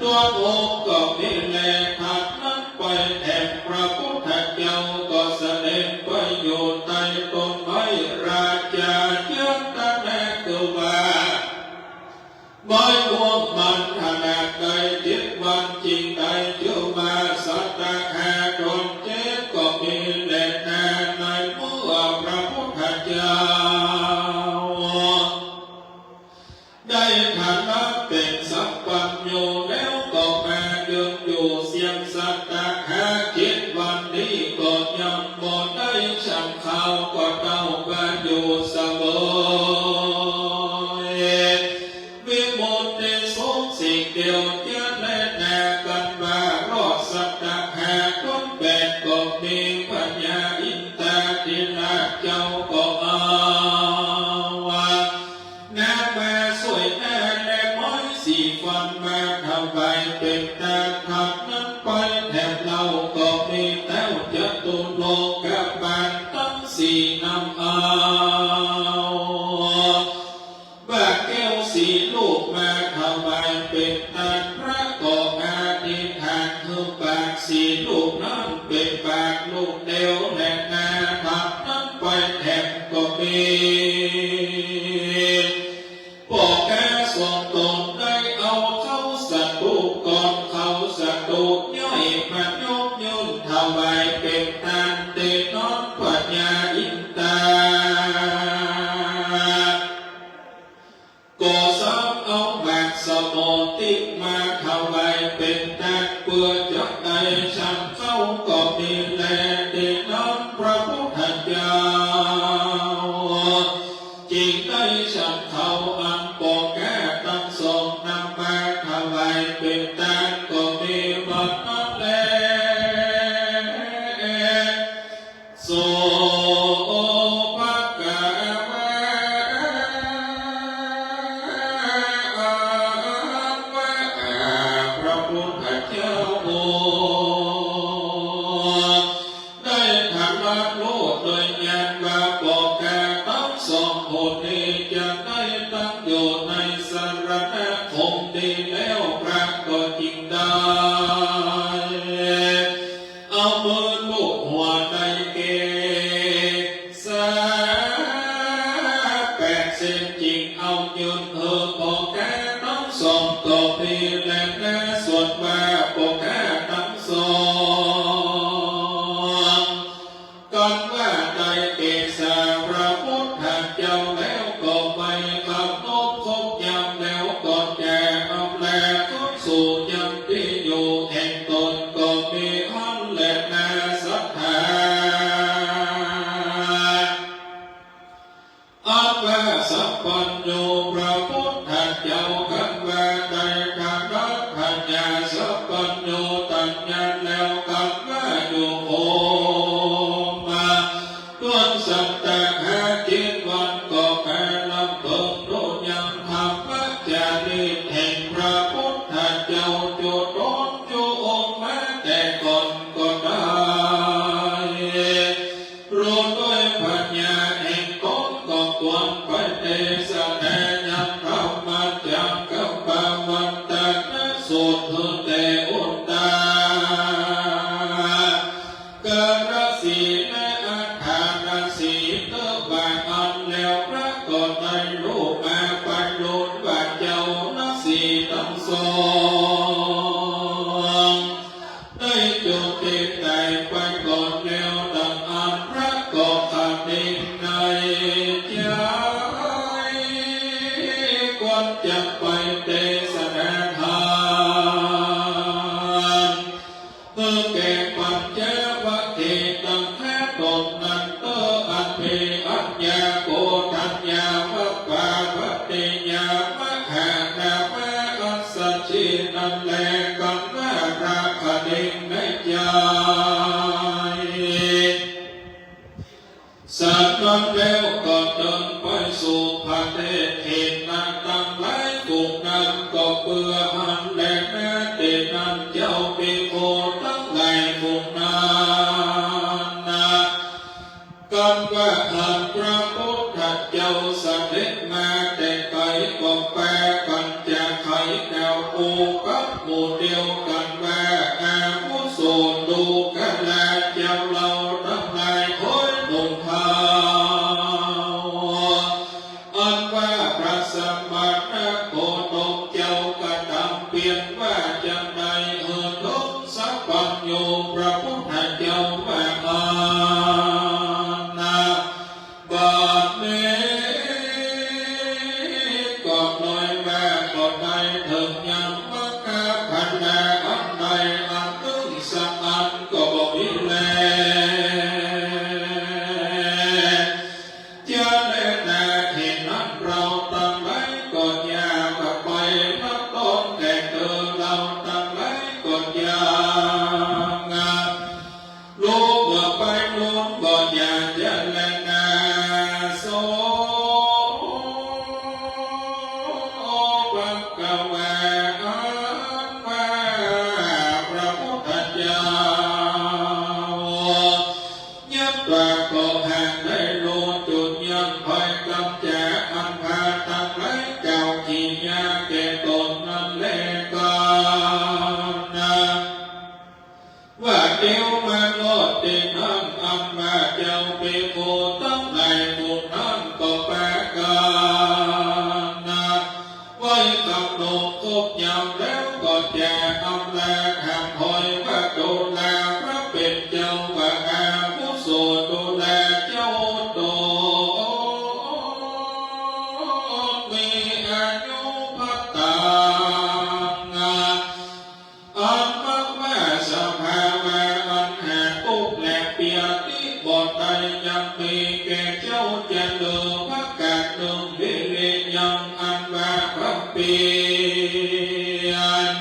ต๋นหกก็มีแล ถัดนั้นไปแถมพระพุทธเจ้า ก็เสด็จไปอยู่ใต้ต้นไม้ราชาเจื้องตะแนคือว่า ไม้ม่วงมันถนัด เตียวเจื้อแลนากั๋นว่ารอดสัตตะหาคนแปดก็มี พญาอินตาธิราชเจ้าก็เอาว่า น้ำมาสวยหน้าและไม้สีฟันมาถวายเป๋นตาน ถังนั้นไปแถมเหล้าก็มี แต้วจตุโลกบาลตังสี่นำเอา ว่าแก้วสี่ลูกมาถวายเป๋นตาน พระก็อธิษฐานหื้อปากสี่ลูกนั้นเป๋นปากลูกเดียวแลนา ถังนั้นไปแถมก็มี ป้อก๊าสองต๋นได้เอาเข้าสตุก่อน เข้าสตุย่อยมายกยื่นถวายเป๋นตาน ตี้นั้นพญาอินตา ก็ซ้ำเอาหมากสะหมอติ๊กมาถวายเป๋นตาน เปื้อจะได้ฉันเข้าก็มีแล ตี้นั้นพระพุทธเจ้า จึงได้ฉันเข้าอันป้อก๊าตังสองนำมาถวายเป๋นตานก็มี บัดนั้นแล โสภะคะวา พระพุทธเจ้าองค์ ได้ตรัสรู้โดยญาณว่าป้อก๊าตังสองคนนี้จะได้ตั้งอยู่ในสรณคมดีแล้ว พระก็จึงได้เอามือลูบหัวในเกศาแปดเส้น จึงเอายื่นหื้อป้อก๊าตังสองก็มีแลนา ส่วนว่าป้อก๊าตังสอง กั๋นว่าได้เกศาพระพุทธเจ้าแล้วก็ไปเคารพครบยามแล้วก็จะอำลาขึ้นสู่ยังตี้อยู่แห่งต๋นก็มีหั้นแลนา ศรัทธา อันว่าสัพพัญญูพระพุทธเจ้า กั๋นว่าได้ตรัสพญาสัพพัญญูตัญญาแล้ว กั๋นว่าอยู่โอมา ต้นสัตตะหาเจ็ดวันก็แปดลำเปิงโดยยังธรรมจารีตแห่งพระพุทธเจ้า จุต้นจุองค์มาแต่ก่อนก็ได้ รู้ด้วยปัญญาแห่งต๋นก็ควรไปเตสนายังธรรมจักกัปปวัตตนสูตรหื้อแก่อุตตา กรสีและอัฏฐานสีเตื้อว่าอั้นแล้ว พระก็ได้ลุกมาไปลุนว่าเจ้านาสีตังสอง ได้จุติต๋ายไปก่อนแล้ว ดังอั้นพระก็คำนึงในใจ๋ ควรจะไปเตสนาธรรม หื้อแก่ปัญจวัคคีย์ตังห้าต๋นนั้นเต๊อะ อันมีอัญญาโกณฑัญญา วัปปาวัตติยา มหานามะ อัสสชีนั้นแล กั๋นว่าพระคำนึงในใจ๋ สันนั้นแล้วก็เดินไปสู่ประเทศเขตนั้นตังหลายฝูงนั้น ก็เปื้อหันแลนา ตี้นั้นเจ้าภิกขุตังหลายฝูงนั้นนะ กั๋นว่าหันพระพุทธเจ้าเสด็จมาแต่ไก๋ ก็แปกันจะไขแนวโอกับหมู่เดียวกั๋นว่า อาวุโส ดูกราชเจ้าเฮาตังหลาย โอ้ยหนุ่มเฒ่า อันว่าพระสมณโคดมเจ้ากระทำเปรียบว่าจังใด หื้อเถิงสัพพัญญูพระพุทธเจ้าว่าอั้นนะ บัดนี้ก็น้อยว่าก็ได้เถิงยังมัคคผลอันใดอันนึ่งสักอันก็บ่มีแล จะแลนา เหตุนั้นเฮาตังหลายก็อย่าไปรับต้อนแก่เถิง ครบยามแล้วก็จะอำลา ข้าถอยว่าดูราพระเป๋นเจ้า ว่าอาวุโสดูราเจ้าตน มีอายุพระตาง อันมาว่าสภาวะอันหากุแลเปียติบ่ได้ยังมีแก่เจ้า จะเหลือประก๋านนึ่ง วิริยังอันว่าพร่ำเปียน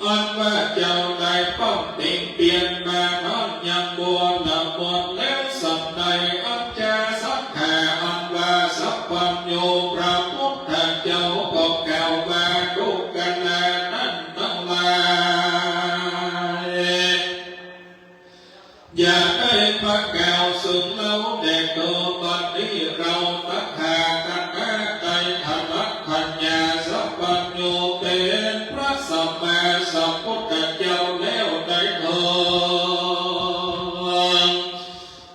อันว่าเจ้าได้พร่ำเปียนมานั้นยังบ่ละหมดแล้วสันใด อันจะสังขาอันว่าสัพพัญญูพระพุทธเจ้าก็กล่าวว่า ดูรานั้นตังหลาย อย่าได้มากล่าวซึ่งเฮาแด่เธอ บัดนี้เฮาตถาคตะได้ถนัดปัญญา สัพพัญญูเป๋นพระสัมมาสัมพุทธเจ้าแล้วได้เถิง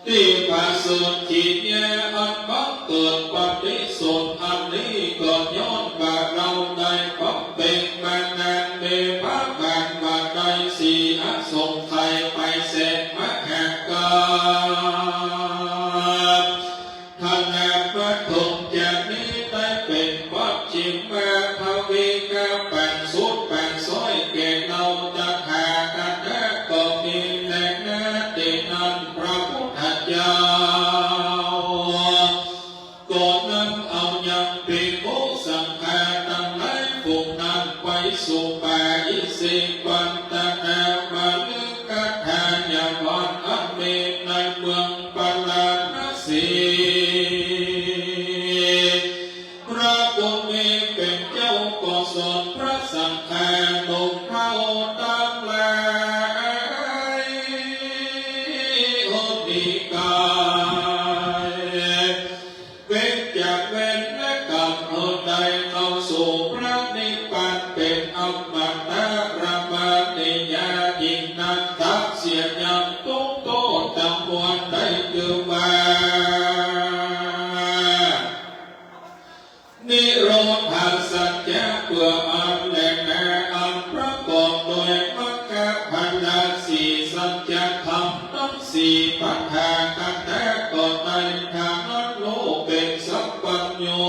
ตี้ประเสริฐขีดแย้อันบังเกิดปฏิสนธิอันนี้ ก็ย้อนว่าเฮาได้บำเพ็ญมานาน มีพระบางว่าได้สี่อสงไขยไปแสนมหากัป ถ้านับมาถึงจากนี้ได้เป๋นปัจฉิมมาภวิกะ ปันสุดปันซ้อยแก่เฮาตถาคตะก็มีแลนา ตี้นั้นพระพุทธเจ้า ก็นำเอายังภิกขุสังฆาตังหลายฝูงนั้นไปสู่ป่าอิสิปัตตนมฤคทายวันอันมีในเมืองปาราณสี พระผู้มีเป๋นเจ้าก็สอนพระสังฆานุงเฮาตังหลาย อุนิกาย เว้นจากเวรและกรรม เฮาได้เข้าสู่พระนิพพานเป๋นอมตะ ระมณียายิ่งนัก ตั๊กเสียยังทุกข์โทษตังมวลได้จื้อว่า นิโรธาสัจจะ เปื้ออันแลนา อันประกอบโดยมรรคผลสี่สัจธรรมตังสี่ ตถาคตะก็ได้ถนัดฮู้เป๋นสัพพัญญู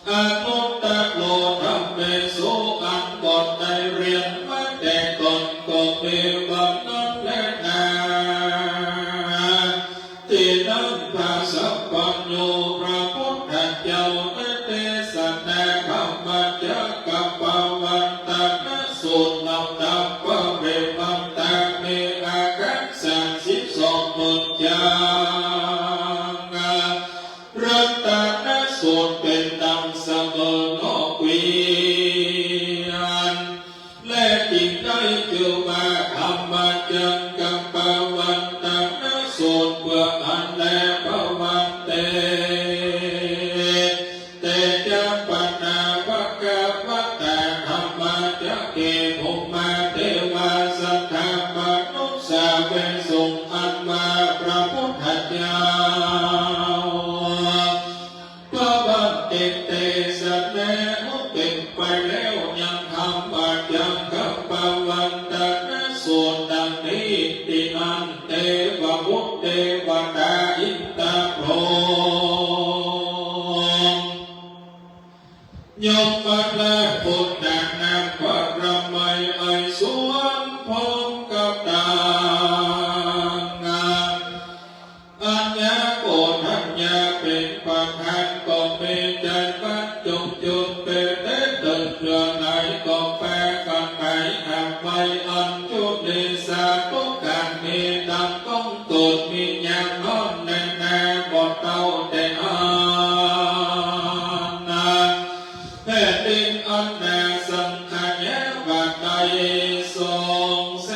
อนุตตโรธัมเมสุ อันบ่ได้เฮียนมาแต่ก่อนก็มีวันนั้นแลนา ตี้นั้นพระสัพพัญญูพระพุทธเจ้าได้เตสนาธรรมจักกัปปวัตตนสูตร ลำดับปริมาณมีอาการสามสิบสองหมื่นอย่าง รัตนสูตรเป๋นดังเสมอเนาะเกวียน และจึงได้จื้อว่าธรรมจักกัปปวัตตนสูตร เปื้ออันแล ภวันเต เตจะปะนาภะคะวะตาธัมมาจักเข ภูมาเตวาสัทธามนุสสาเวสุง อันว่าพระพุทธเจ้า ภวันเต เตสนานุเป๋นไปแล้วยังธรรมจักกัปปวัตตนสูตรดังนี้ ตี้นั้นเตวบุตรเตวดาอินทร์พรหม ยมราชพุทธานาคบารมีไอสวรรค์พร้อมกับตัง อัญญาโกณฑัญญาเป๋นประธาน ก็มีใจ๋บรรจงจุ่มเป๋นเต๊เติ่นเจือไหน ก็ปากั๋นไปหาไปอัญชุลีสาธุการ มีดังก้องเกิดมีอย่างนั้นแลนา บ่เต้าแต่อันนา แผ่นดินอันนาสังขยาว่าได้สองแส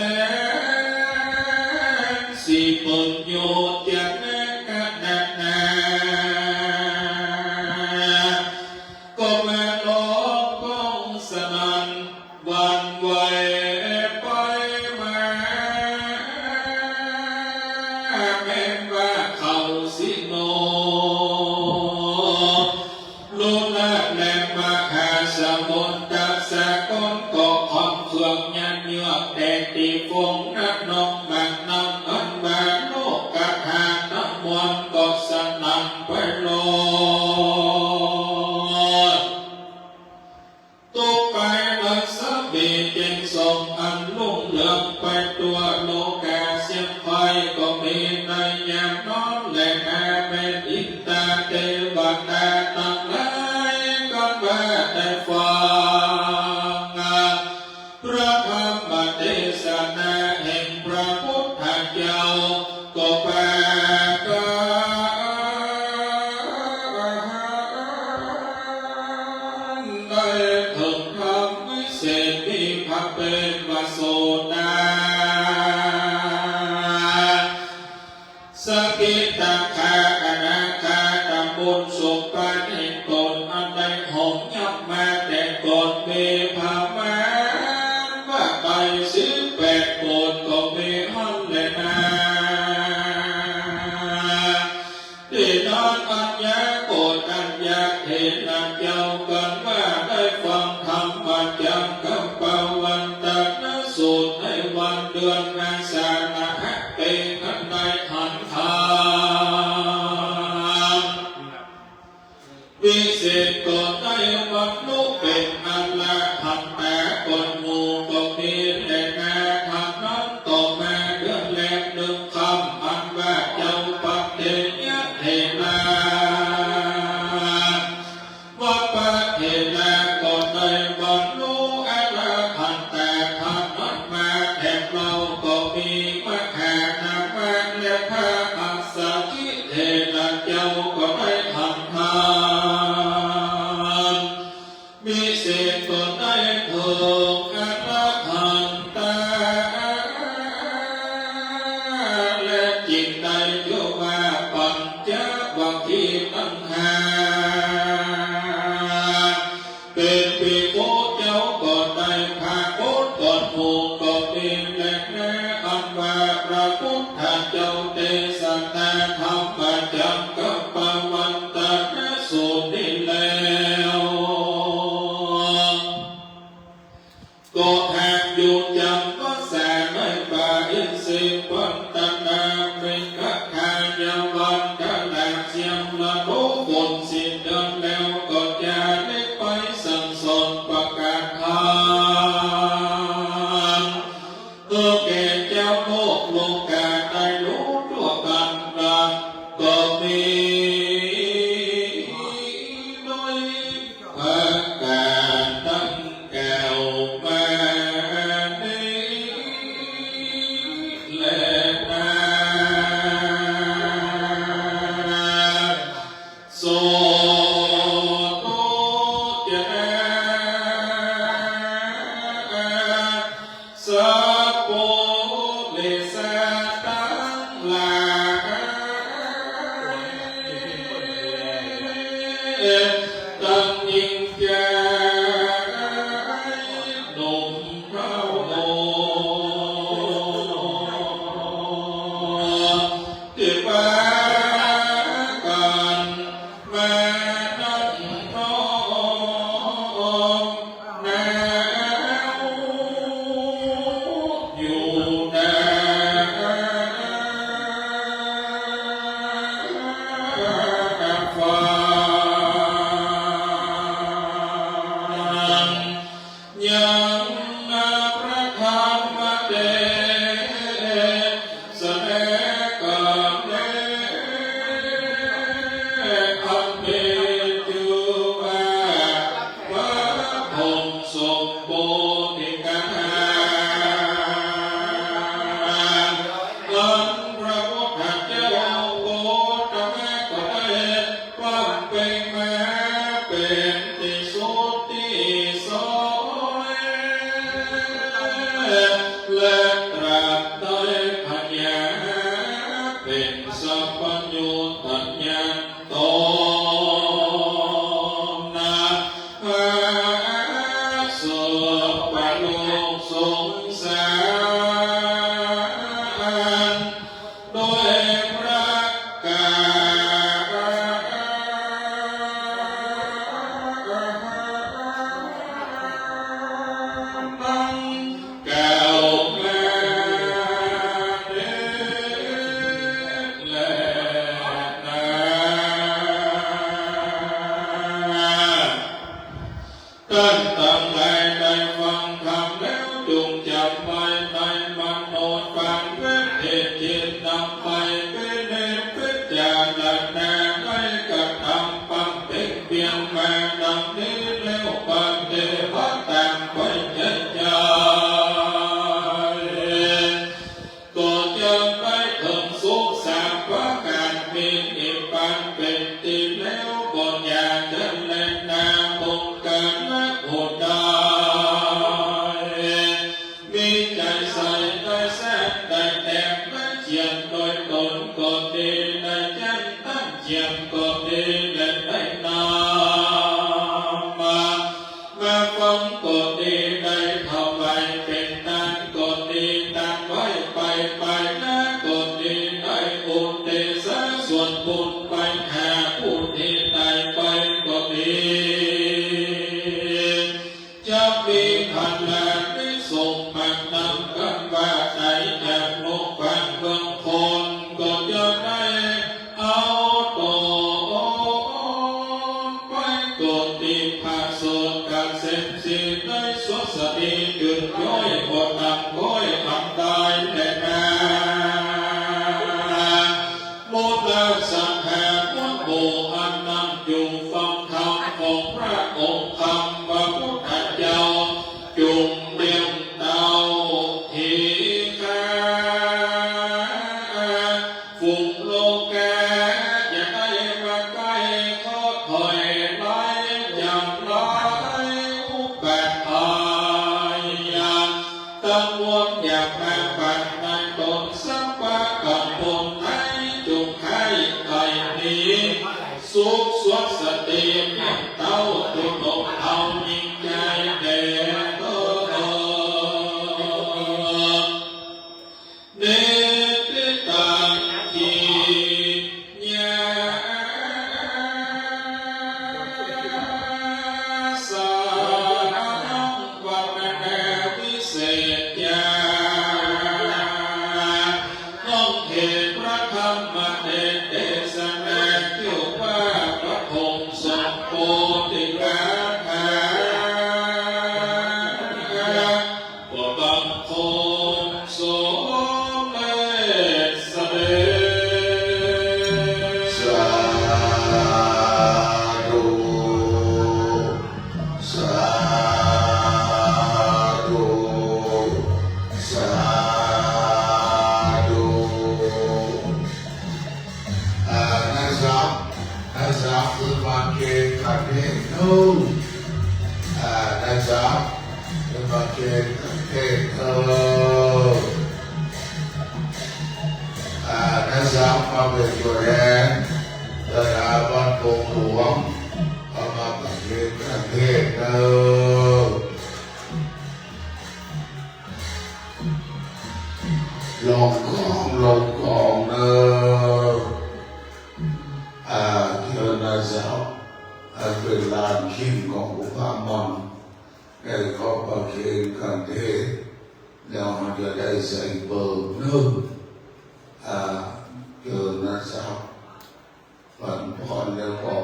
นสี่หมื่นโยชน์ จะนักขนาดนา ก็มาร้องก้องสนั่นหวั่นไหวไปมา แม้นว่าเขาสิโน โลละแลมหา เป๋นวโสตา สกิตาคาอนาคา ตำบลสมปานิตน อันได้หอมยับมาแต่ก่อน มีประมาณว่าไปสิบแปดโกฏก็มีหั้นแลนา ตี้นั้นอัญญาโกฏอัญญาเถระเจ้า กันว่าได้ฟังธรรมมาจากกัมปวัตตนสูตร ในวันเดือนอาสาฬหะ เป๋นอันได้หันธรรม วิเศษก็ได้บรรลุเป๋นอรหันตาก่อนหมู่ก็มีแลนา ครั้นนั้นต่อมาเดือนแรมหนึ่งค่ำ อันว่าเจ้าปัตเตยเถรา วัปปะเถระก็ได้บรรลุอรหันตา ครั้นนั้นมาแถมเล่าก็มีมหานามะและพระอัสสกิเถระเจ้าก็ได้หันธรรม วิเศษก็ได้เถิงอรหันตา และจึงได้ชื่อว่าปัญจวัคคีย์ตังห้า เป๋นภิกขุเจ้าก็ได้พาคนก่อนหมู่ก็มีแลนา อันว่าพระพุทธเจ้าเตสนาธรรมมาจากกัมปวัตตนสูตรนี้แล้ว ก็แทนอยู่จำพรรษาในป่าอินทรีย์ปัตตนามิกทายวัน ขณะเสี้ยงฤดูฝนสิ้นเดือนแล้ว ก็จาริกไปสั่งสอนประกาศธรรม เพื่อแก่เจ้าโลกโลกาได้ฮู้ทั่วกัน ก็มีโดย ประการดังกล่าวมานี้แลนา สาธุ จะ สัพปุริสะตังหลาย ตังหญิงจายหนุ่มเฒ่า ตี้ปากั๋น มานั่งน้อมหนาวอยู่หน้าฟัง ยังพระธรรมเตสนากั๋นแล อันมีจื้อว่าพระองค์สมโพธิคาถา อันพระพุทธเจ้าโคตมะก็ได้ บำเพ็งมาเป๋นตี้สุดตี้สอง และตรัสได้ผญาเป๋นสัพพัญญูตญาณตนนา หาเสวยโลกสงสาร โดยประก๋านดังกล่าวมานี้แลนา ต้านตังหลายได้ฟังธรรมแล้ว จงจ๋ำไว้ในมโนธรรม และเอ็ดจิตนำไปพินิจพิจารณา ได้กระทำบำเพ็งเพียรมาดังนี้แล้ว ปฏิบัติต๋ามไปใจ๋ใจ๋ ก็จะไปเถิงสุขสามประก๋าน มีนิพพานเป๋นตี้แล้ว บ่อย่าเจริญนา บงการละโหดา ก็ดี ได้ถวายเป๋นตานก็ดี ตักไว้ไป ไปหน้าก็ดี ได้อุทิศส่วนบุญไปหาผู้ตี้ต๋ายไปก็ดี จะมีผลานิสงส์มากนัก กำว่าไตจากนกฟากเมืองคน ก็จะได้เอาตั๋วไปเกิดตี้ผาสุกเกษมสี ในสุขสวัสดี จืดจ้อยบ่ต่ำก้อยอันใดแลนา มุตตะสังฆานุโม อันนั่งอยู่ฟังธรรมของพระองค์คำพระพุทธเจ้า จุ่มเตียงเต้าทีข้า ฝูงโลกา อย่าได้มาใก้ ขอถอยหลัง อย่างไรอุปาทาน ตังมวลอย่ามาปะในต๋น สัพพะกังวลไต จงไข้ไขหนี สุขสวัสดีเมียเต้า จุ่มอกเต้ายิ่งใจ๋แด่เถิด นิทธิตัง กิยาสานัง วรรณนาวิเศษญา น้อมเถิดพระธรรมเตสนา เกี่ยวว่าพระองค์ทรงโปรดติกาถา ขอบังคมสมเด็จเสด็จ สาธุ สาธุ สาธุ อา น้าสาว น้าสาว ขึ้นมาเกณฑ์ขันเทศน์ อา น้าสาว ขึ้นมาเกณฑ์ขันเทศน์ อา น้าสาว มาเป๋นตั๋วแทน ระดับบ้านโป่งหลวง เอามาเป๋นขันเทศน์ ลองของ ลองของเน่อ อา เจิญน้าสาว อันเป๋นหลานเขยขององค์พระมัง ได้เข้าประเคนขันเทศน์ แล้วเฮาจะได้ใส่เบิกเน่อ อา เจิญน้าสาว ปันพรแล้วก็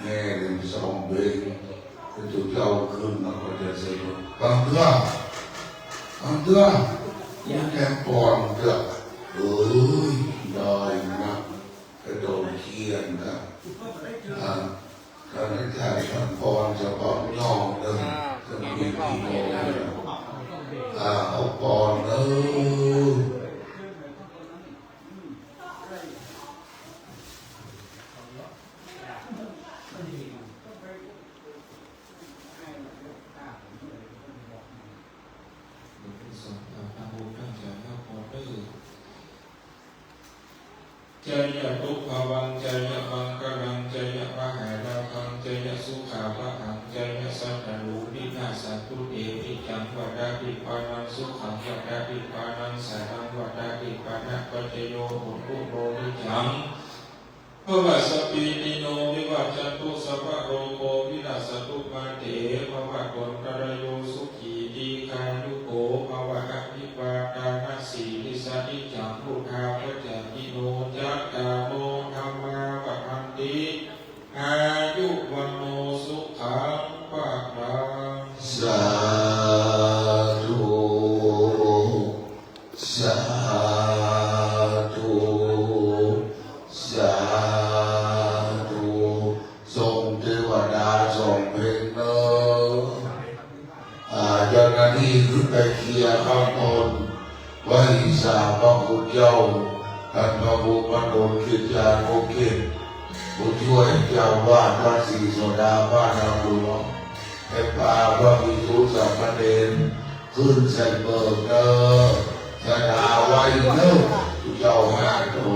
แห่เล่นสองเพลง พระเจ้าขึ้นมาก็จะสนุก ฟังเตื้อ ฟังเตื้อ แหมปอนเตื้อ เอ้ย ได้นะ กระโดดเคียนนะ อ่า ตอนนั้นถ่ายปันพรจะปอนย่องเดิม จะมีพี่น้อง อ่า เอาปอนเออ ตั้งใจนะ พอเด้อ จายะทุพพะวัง จายะมังคะลัง จายะมหาลาภัง จายะสุขะพะหัง จายะสัตตะรูปินะ สันตุเต นิจจัง วัตตะ นิพพานัง สุขัง วัตตะ นิพพานัง สารัง วัตตะ นิพพานะปัจจโย โหตุ โน นิจจัง ภะวะ สัพพีติโน วิวัจจันตุ สัพพะโรโค วินัสสะตุ มา เต ภะวะ ตันตะระโย สุขี ทีฆายุโก ภะวะ อะภิวาทานะสีลิสสะ นิจจัง วุฑฒาปะจายิโน จัตตาโร ธัมมา วัฑฒันติ อายุ วัณโณ สุขัง พะลัง สาธุ สาธุ สาธุ ส่งเตวดาสองเพลงเน่อ อ่า เจ้าหน้าตี้ขึ้นไปเคลียร์ข้างบน ไหว้สาพระคุณเจ้า ต้านพระครูมโนกิจจานุกิจ ผู้ช่วยเจ้าอาวาสวัดศรีโสดา พระนามหลวง ให้ปาพระภิกษุสามเณร ขึ้นใส่เบิกเน่อ สถาไว้เน่อ เจ้าห้าตัว